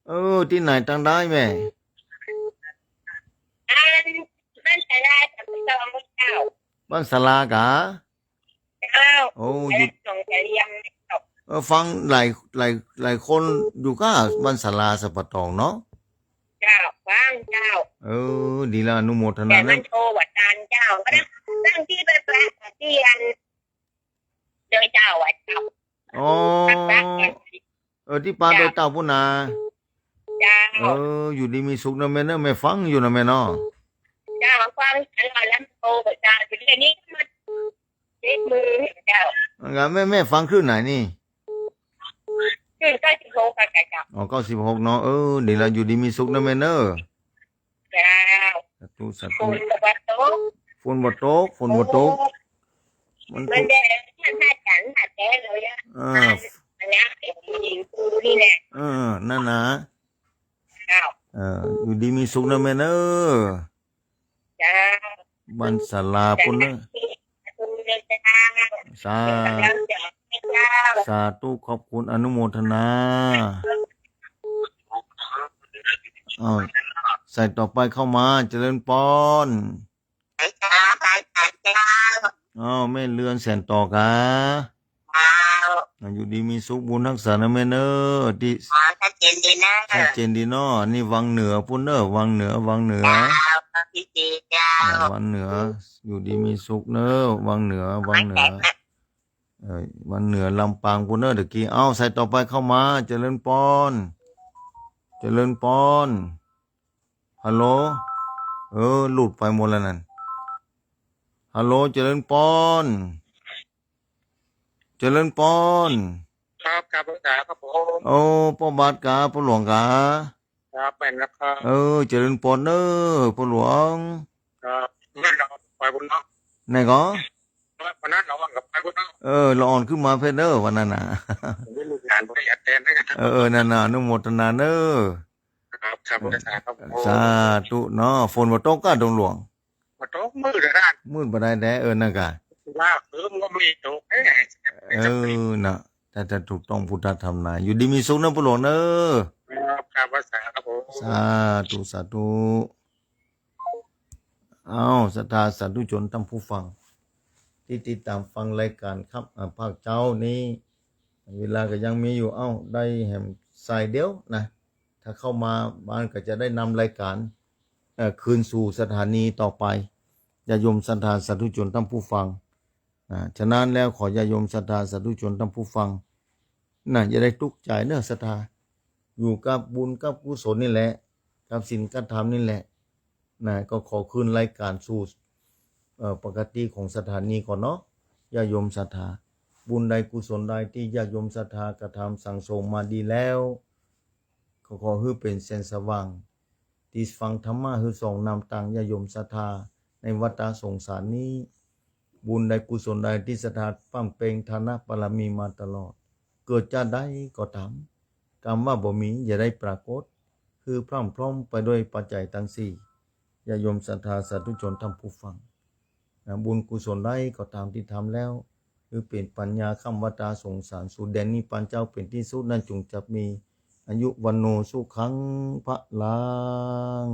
เออ ตี้ไหนตังได้แม่ อัน บ้านศาลา สามสอง เจ้า บ้านศาลากา เจ้า โอ้ อยู่ หนองสะเลียง เออ ฟังหลาย หลาย หลายคนอยู่กา บ้านศาลาสะปะตองเนาะ เจ้า ฟังเจ้า เออ ดีแล้ว อนุโมทนา แต่มัน นะ โทรบ่ตันเจ้า ก็ได้ตั้งตี้ไปแปะตี้อัน โดยเจ้าอะเจ้า อ๋อ เออ ตี้ปาดอยเต้าปู้นนา เจ้า เออ อยู่ดีมีสุขเน่อแม่เน่อ แม่ฟังอยู่เน่อแม่เนาะ เจ้า ฟังตลอดแล้ว โตเจ้า เดี๋ยวนี้มันเจ็บมือเจ้า อ่ะ แม่ แม่ฟังคลื่นไหนนี่ คลื่นเก้าสิบหก ค่ะเจ้า อ๋อ เก้าสิบหก เนาะ เออ ดีแล้ว อยู่ดีมีสุขเน่อแม่เน่อ เจ้า สาธุ สาธุ ฝนก็บ่ตก ฝนบ่ตก ฝนบ่ตก โอ้ มัน มันแดด มันหาจันหาแดดเลยอะ เออ มันนะ เด็กผู้หญิงกูนี่แหละ เออ นั่นนะ เจ้า เออ อยู่ดีมีสุขเน่อแม่เน่อ เจ้า บ้านศาลาปู้นเน่อ สาธุ สาธุ ขอบคุณ อนุโมทนา อ้าว สายต่อไปเข้ามา เจริญปอน สวัสดีค่ะ พระอาจ๋ารย์เจ้า อ้าว แม่เรือนแสนต่อกา เจ้า อ่ะ อยู่ดีมีสุข บุญฮักษาเน่อแม่เน่อ ตี้ อ๋อ ชัดเจนดีนะ ชัดเจนดีเนาะ นี่วังเหนือปู้นเน่อ วังเหนือ วังเหนือ เจ้า พี่จีเจ้า อ่ะ วังเหนือ อยู่ดีมีสุขเน่อ วังเหนือ วังเหนือ เออ วังเหนือ ลำปางปู้นเน่อ ตะกี้ เอ้า สายต่อไปเข้ามา เจริญปอน เจริญปอน ฮัลโหล เออ หลุดไปหมดแล้วนั่น ฮัลโหล เจริญปอน เจริญปอน ครับ ครับ พระอาจ๋ารย์ครับผม โอ้ ป้อบาทกา ป้อหลวงกา ครับ แม่นแล้วครับ เออ เจริญปอนเน่อ ป้อหลวง ครับ แม่นแล้ว ไปบุญเนาะ ไหนก่อ วันนั้นละอ่อนก็ไปพุ้นเนาะ เออ ละอ่อนขึ้นมาเพ่นเน่อ วันนั้นน่ะ ผมได้ลูกหลานไปแอดแทนนะครับ เออ เออ นั่นน่ะ อนุโมทนาเน่อ ครับ ครับ สาธุ สาธุเนาะ ฝนบ่ตกกาดงหลวง บ่ตก มืดแล้วนะ มืดบ่ได้แต๊ เออ นั่นกา ว่าเออ มันก็มีตกแน่ เออ น่ะ ถ้าจะถูกต้องพุทธธรรมนาย อยู่ดีมีสุขนะปู่หลวงเนอะ ครับ ครับ สาธุครับผม สาธุ สาธุ อ้าว ศรัทธาสาธุชนท่านผู้ฟัง ตี้ติดต๋ามฟังรายก๋านครับ อ่า ภาคเจ๊านี้ เวลาก็ยังมีอยู่ เอ้า ได้แหมสายเดียวนะ ถ้าเข้ามาบ้านก็จะได้นำรายก๋าน เอ่อ คืนสู่สถานีต่อไป ญาติโยมศรัทธาสาธุชนท่านผู้ฟัง นะ ฉะนั้นแล้วขอญาติโยมศรัทธาสาธุชนท่านผู้ฟัง นะ อย่าได้ตุ๊กข์ใจ๋เนอะศรัทธา อยู่กับบุญกับกุศลนี่แหละ กับศีลกับธรรมนี่แหละ นะ ก็ขอคืนรายก๋านสู่ เอ่อ ปกติของสถานีก่อนเนาะ ญาติโยมศรัทธา บุญใดกุศลใดตี้ญาติโยมศรัทธากระทำสั่งสมมาดีแล้ว ก็ขอหื้อเป๋นแสงสว่าง ตี้ฟังธรรมะหื้อส่องนำตางญาติโยมศรัทธาในวัฏสงสารนี้ บุญใดกุศลใดตี้ศรัทธาบำเพ็ญทานบารมีมาตลอด เกิดจาติใดก็ต๋าม กำว่าบ่มีอย่าได้ปรากฏ คือพร่ำพร้อมไปด้วยปัจจัยตังสี่ ญาติโยมศรัทธาสาธุชนท่านผู้ฟัง นะ บุญกุศลใดก็ต๋ามตี้ทำแล้ว คือเป๋นปัญญาข้ามวัฏสงสารสู่แดนนิพพานเจ้าเป๋นตี้สุดนั้น จงจะมีอายุวัณโณสุขังพลัง